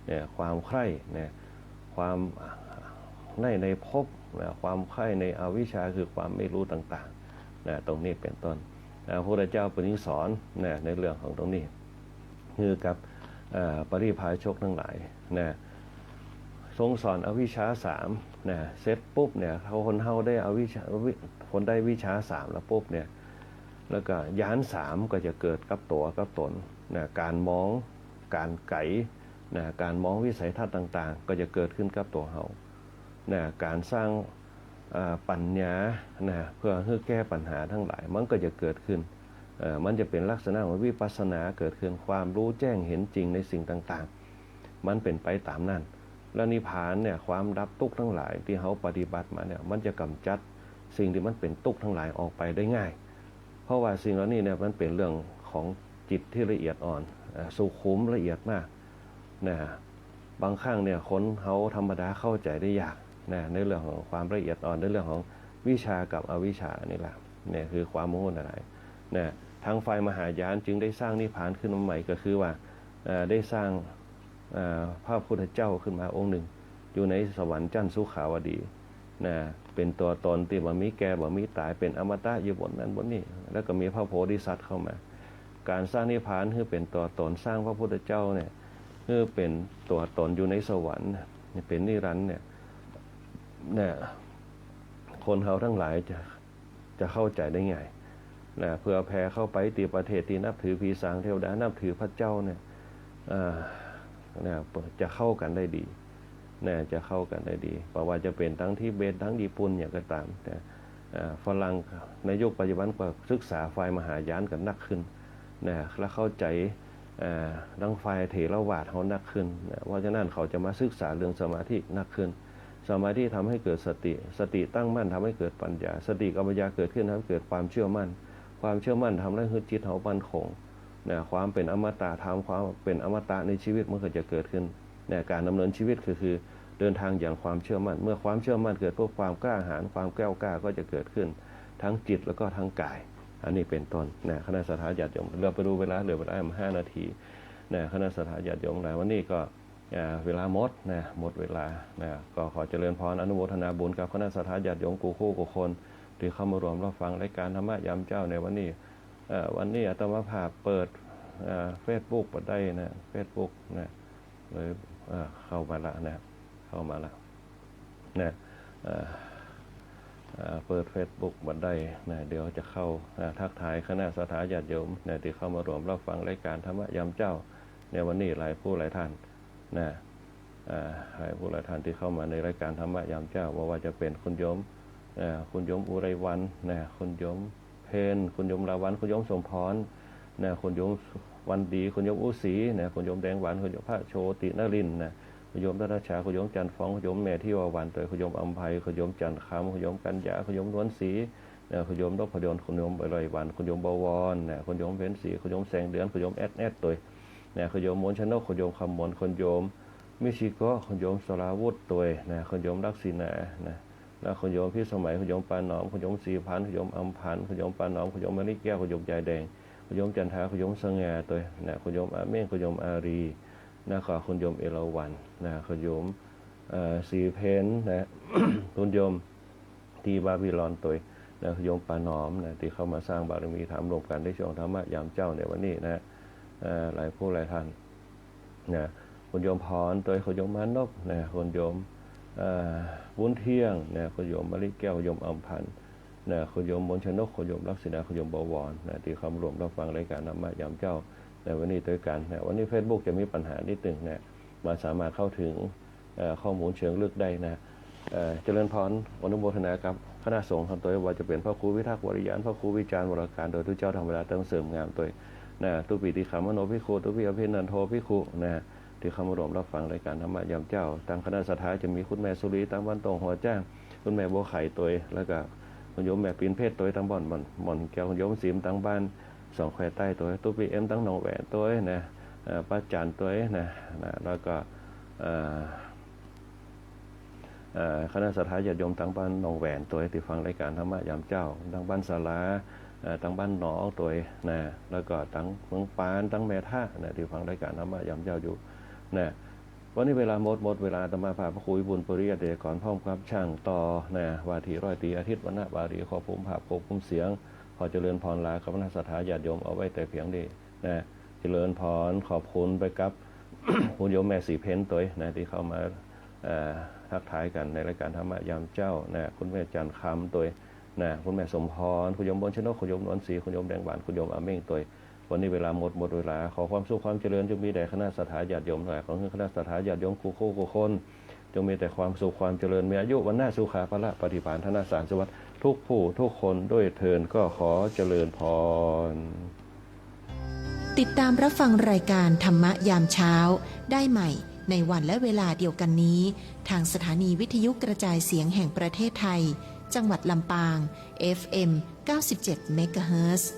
เนี่ย ความใคร่ นะ ความใคร่ในภพ นะ ความใคร่ในอวิชชาคือความไม่รู้ต่างๆ นะ ตรงนี้เป๋นต้น นะ พระพุทธเจ้าเปิ้นสอน นะ ในเรื่องของตรงนี้ คือกับ เอ่อ ปริพาชกตังหลาย นะ ทรงสอนอวิชชาสาม นะ เสร็จปุ๊บเนี่ย คนเฮาได้อวิชชา วิ คนได้วิชชาสามแล้วปุ๊บเนี่ย แล้วก็ญาณสามก็จะเกิดกับตั๋วกับต๋น นะ ก๋านมอง ก๋านไก๋ นะ ก๋านมองวิสัยทัศน์ต่างๆ ก็จะเกิดขึ้นกับตั๋วเฮา นะ ก๋านสร้าง อ่า ปัญญา นะ เพื่อหื้อแก้ปัญหาตังหลาย มันก็จะเกิดขึ้น เอ่อ มันจะเป๋นลักษณะของวิปัสสนาเกิดขึ้น ความรู้แจ้งเห็นจริงในสิ่งต่างๆ มันเป๋นไปต๋ามนั้น แล้วนิพพานเนี่ย ความดับตุ๊กข์ตังหลายตี้เฮาปฏิบัติมาเนี่ย มันจะก๋ำจัดสิ่งตี้มันเป๋นตุ๊กข์ตังหลายออกไปได้ง่าย เพราะว่าสิ่งเหล่านี้เนี่ย มันเป๋นเรื่องของจิตตี้ละเอียดอ่อน เอ่อ สุขุมละเอียดมาก นะ บางครั้งเนี่ย คนเฮาธรรมดาเข้าใจ๋ได้ยาก นะ ในเรื่องของความละเอียดอ่อน ในเรื่องของวิชชากับอวิชชานี่แหละ เนี่ยคือความบ่ฮู้ตังหลาย นะ ทางฝ่ายมหายานจึงได้สร้างนิพพานขึ้นมาใหม่ ก็คือว่า เอ่อ ได้สร้าง เอ่อ พระพุทธเจ้าขึ้นมาองค์นึ่ง อยู่ในสวรรค์จั้นสุขาวดี นะ เป๋นตั๋วต๋นตี้บ่มีแก่บ่มีต๋าย เป๋นอมตะอยู่บนนั้นบนนี้ แล้วก็มีพระโพธิสัตว์เข้ามา ก๋านสร้างนิพพานหื้อเป๋นตั๋วต๋น สร้างพระพุทธเจ้าเนี่ย หื้อเป๋นตั๋วต๋นอยู่ในสวรรค์เนี่ย เป๋นนิรันดร์เนี่ย เนี่ย คนเฮาตังหลายจะ จะเข้าใจ๋ได้ง่าย นะ เผื่อแผ่เข้าไปตี้ประเทศตี้นับถือผีสางเทวดา นับถือพระเจ้าเนี่ย เอ่อ นะ จะเข้ากั๋นได้ดี นะ จะเข้ากั๋นได้ดี บ่ว่าจะเป๋นตังทิเบต ตังญี่ปุ่นอย่างก็ต๋าม นะ อ่า ฝรั่งในยุคปัจจุบันก็ศึกษาฝ่ายมหายานกั๋นนักขึ้น นะ และเข้าใจ๋ อ่า ตังฝ่ายเถรวาทเฮานักขึ้น นะ เพราะฉะนั้นเขาจะมาศึกษาเรื่องสมาธินักขึ้น สมาธิทำให้เกิดสติ สติตั้งมั่นทำให้เกิดปัญญา สติกับปัญญาเกิดขึ้นทำให้เกิดความเชื่อมั่น ความเชื่อมั่นทำให้จิตเฮามั่นคง นะ ความเป๋นอมตะธรรม ความเป๋นอมตะในชีวิตมันก็จะเกิดขึ้น นะ ก๋านดำเนินชีวิตก็คือเดินทางอย่างความเชื่อมั่น เมื่อความเชื่อมั่นเกิดปุ๊บ ความกล้าหาญ ความแกล้วกล้าก็จะเกิดขึ้น ทั้งจิตแล้วก็ทั้งกาย อันนี้เป๋นต้น นะ คณะศรัทธาญาติโยม เดี๋ยวไปดูเวลา เหลือเวลาห้านาที นะ คณะศรัทธาญาติโยมหลาย วันนี้ก็ อ่า เวลาหมดนะ หมดเวลานะ ก็ขอเจริญพรอนุโมทนาบุญกับคณะศรัทธาญาติโยมกู้คู่กู้คน ตี้เข้ามาร่วมรับฟังรายการธรรมะยามเจ๊าในวันนี้ เอ่อ วันนี้อาตมาภาพเปิด เอ่อ เฟซบุ๊กบ่ได้นะ เฟซบุ๊กนะ เลย เอ่อ เข้ามาละนะ เข้ามาละนะ เอ่อ เอ่อ เปิดเฟซบุ๊กบ่ได้นะ เดี๋ยวจะเข้า อ่า ทักทายคณะศรัทธาญาติโยมนะ ตี้เข้ามาร่วมรับฟังรายการธรรมะยามเจ๊าในวันนี้หลายผู้หลายท่าน นะ อ่า หลายผู้หลายท่านตี้เข้ามาในรายการธรรมะยามเจ๊า บ่ว่าจะเป๋นคุณโยม อ่า คุณโยมอุไรวรรณนะ คุณโยมเพ็ญ คุณโยมลาวัลย์ คุณโยมสมพรนะ คุณโยมวันดี คุณโยมอุศรีนะ คุณโยมแดงหวาน คุณโยมพระโชตินรินทร์นะ คุณโยมรัตนชา คุณโยมจันทร์ฟอง คุณโยมแม่ทิวาวัลย์ตวย คุณโยมอำไพ คุณโยมจันทร์คำ คุณโยมกัญญา คุณโยมนวลศรีนะ คุณโยมนพดล คุณโยมอุไรวรรณ คุณโยมบวรนะ คุณโยมเพ็ญศรี คุณโยมแสงเดือน คุณโยมแอดแอดตวย นะ คุณโยมมนชนก คุณโยมคำมน คุณโยมมิชิโกะ คุณโยมสราวุธตวยนะ คุณโยมลักษิณานะ แล้วคุณโยมพิสมัย คุณโยมปาหนอม คุณโยมศรีพันธ์ คุณโยมอำพันธ์ คุณโยมปาหนอม คุณโยมมะลิแก้ว คุณโยมยายแดง คุณโยมจันทา คุณโยมสง่าตวยนะ คุณโยมอาเม่ง คุณโยมอารีนะ ก็คุณโยมเอราวัณนะ คุณโยม เอ่อ ศรีเพ็ญนะ คุณโยม ตี้บาบิลอนตวยนะ โยมปาหนอมนะ ตี้เข้ามาสร้างบารมีธรรมร่วมกั๋นในช่วงธรรมะยามเจ๊าในวันนี้นะ เอ่อ หลายผู้หลายท่านนะ คุณโยมพรตวย คุณโยมมานพนะ คุณโยม เอ่อ บุญเที่ยงนะ คุณโยมมะลิแก้ว คุณโยมอำพันธ์นะ คุณโยมมนชนก คุณโยมลักษิณา คุณโยมบวรนะ ตี้เข้ามาร่วมรับฟังรายการธรรมะยามเจ๊าในวันนี้ตวยกั๋นนะ วันนี้เฟซบุ๊กจะมีปัญหานิดหนึ่งนะ บ่สามารถเข้าถึง เอ่อ ข้อมูลเชิงลึกได้นะ เอ่อ เจริญพรอนุโมทนากับคณะสงฆ์เฮาตวย ว่าจะเป๋นพระครูวิทักษ์วริยาน พระครูวิจารณ์วรการ โดยตุ๊เจ้าธรรมดา ตึงเสริมงามตวยนะ ตุ๊ปิติขามโนภิกขุ ตุ๊ปิอภินันโทภิกขุนะ ตี้เข้ามาร่วมรับฟังรายการธรรมะยามเจ๊า ตังคณะศรัทธาจะมีคุณแม่สุรี ตังบ้านตงหัวจ้าง คุณแม่บัวไข่ตวย แล้วก็คุณโยมแม่ปิ่นเพชรตวย ตังบ้านบ่อน บ่อนแก้ว คุณโยมสิม ตังบ้าน สองแควใต้ตวย ตุ๊กปี้เอ็มตังหนองแหวนตวยนะ เอ่อ ป้าจันตวยนะ นะ แล้วก็ เอ่อ เอ่อ คณะศรัทธาญาติโยมตังบ้านหนองแหวนตวย ตี้ฟังรายการธรรมะยามเจ๊า ตังบ้านสาลา เอ่อ ตังบ้านหนองตวยนะ แล้วก็ตังเมืองปาน ตังแม่ทะนะ ตี้ฟังรายการธรรมะยามเจ๊าอยู่นะ วันนี้เวลาหมด หมดเวลา อาตมาภาพพระครูวิบูลย์ ปริยัติยากร พร้อมกับช่างต่อนะ ว่าที่ร้อยตรีอาทิตย์ วรรณวารี ควบคุมภาพ ควบคุมเสียง ขอเจริญพรลากับคณะศรัทธาญาติโยมเอาไว้แต่เพียงนี้นะ เจริญพร ขอบคุณไปกับ คุณโยมแม่ศรีเพ็ญตวยนะ ตี้เข้ามา เอ่อ ทักทายกั๋นในรายการธรรมะยามเจ๊านะ คุณแม่จันทร์คำตวยนะ คุณแม่สมพร คุณโยมบนชนก คุณโยมนวลศรี คุณโยมแดงหวาน คุณโยมอาเม่งตวย วันนี้เวลาหมด หมดเวลา ขอความสุขความเจริญจงมีแด่คณะศรัทธาญาติโยมทั้งหลาย ขอหื้อคณะศรัทธาญาติโยมกู้คู่กู้คน จงมีแต่ความสุขความเจริญ มีอายุ วรรณะ สุขะ พละ ปาฏิภาณ ธนสารสวัสดิ์ ทุกผู้ทุกคนด้วยเทอญ ก็ขอเจริญพร ติดตามรับฟังรายการธรรมะยามเช้าได้ใหม่ในวันและเวลาเดียวกันนี้ ทางสถานีวิทยุกระจายเสียงแห่งประเทศไทย จังหวัดลำปาง เอฟเอ็ม เก้าสิบเจ็ด เมกะเฮิรตซ์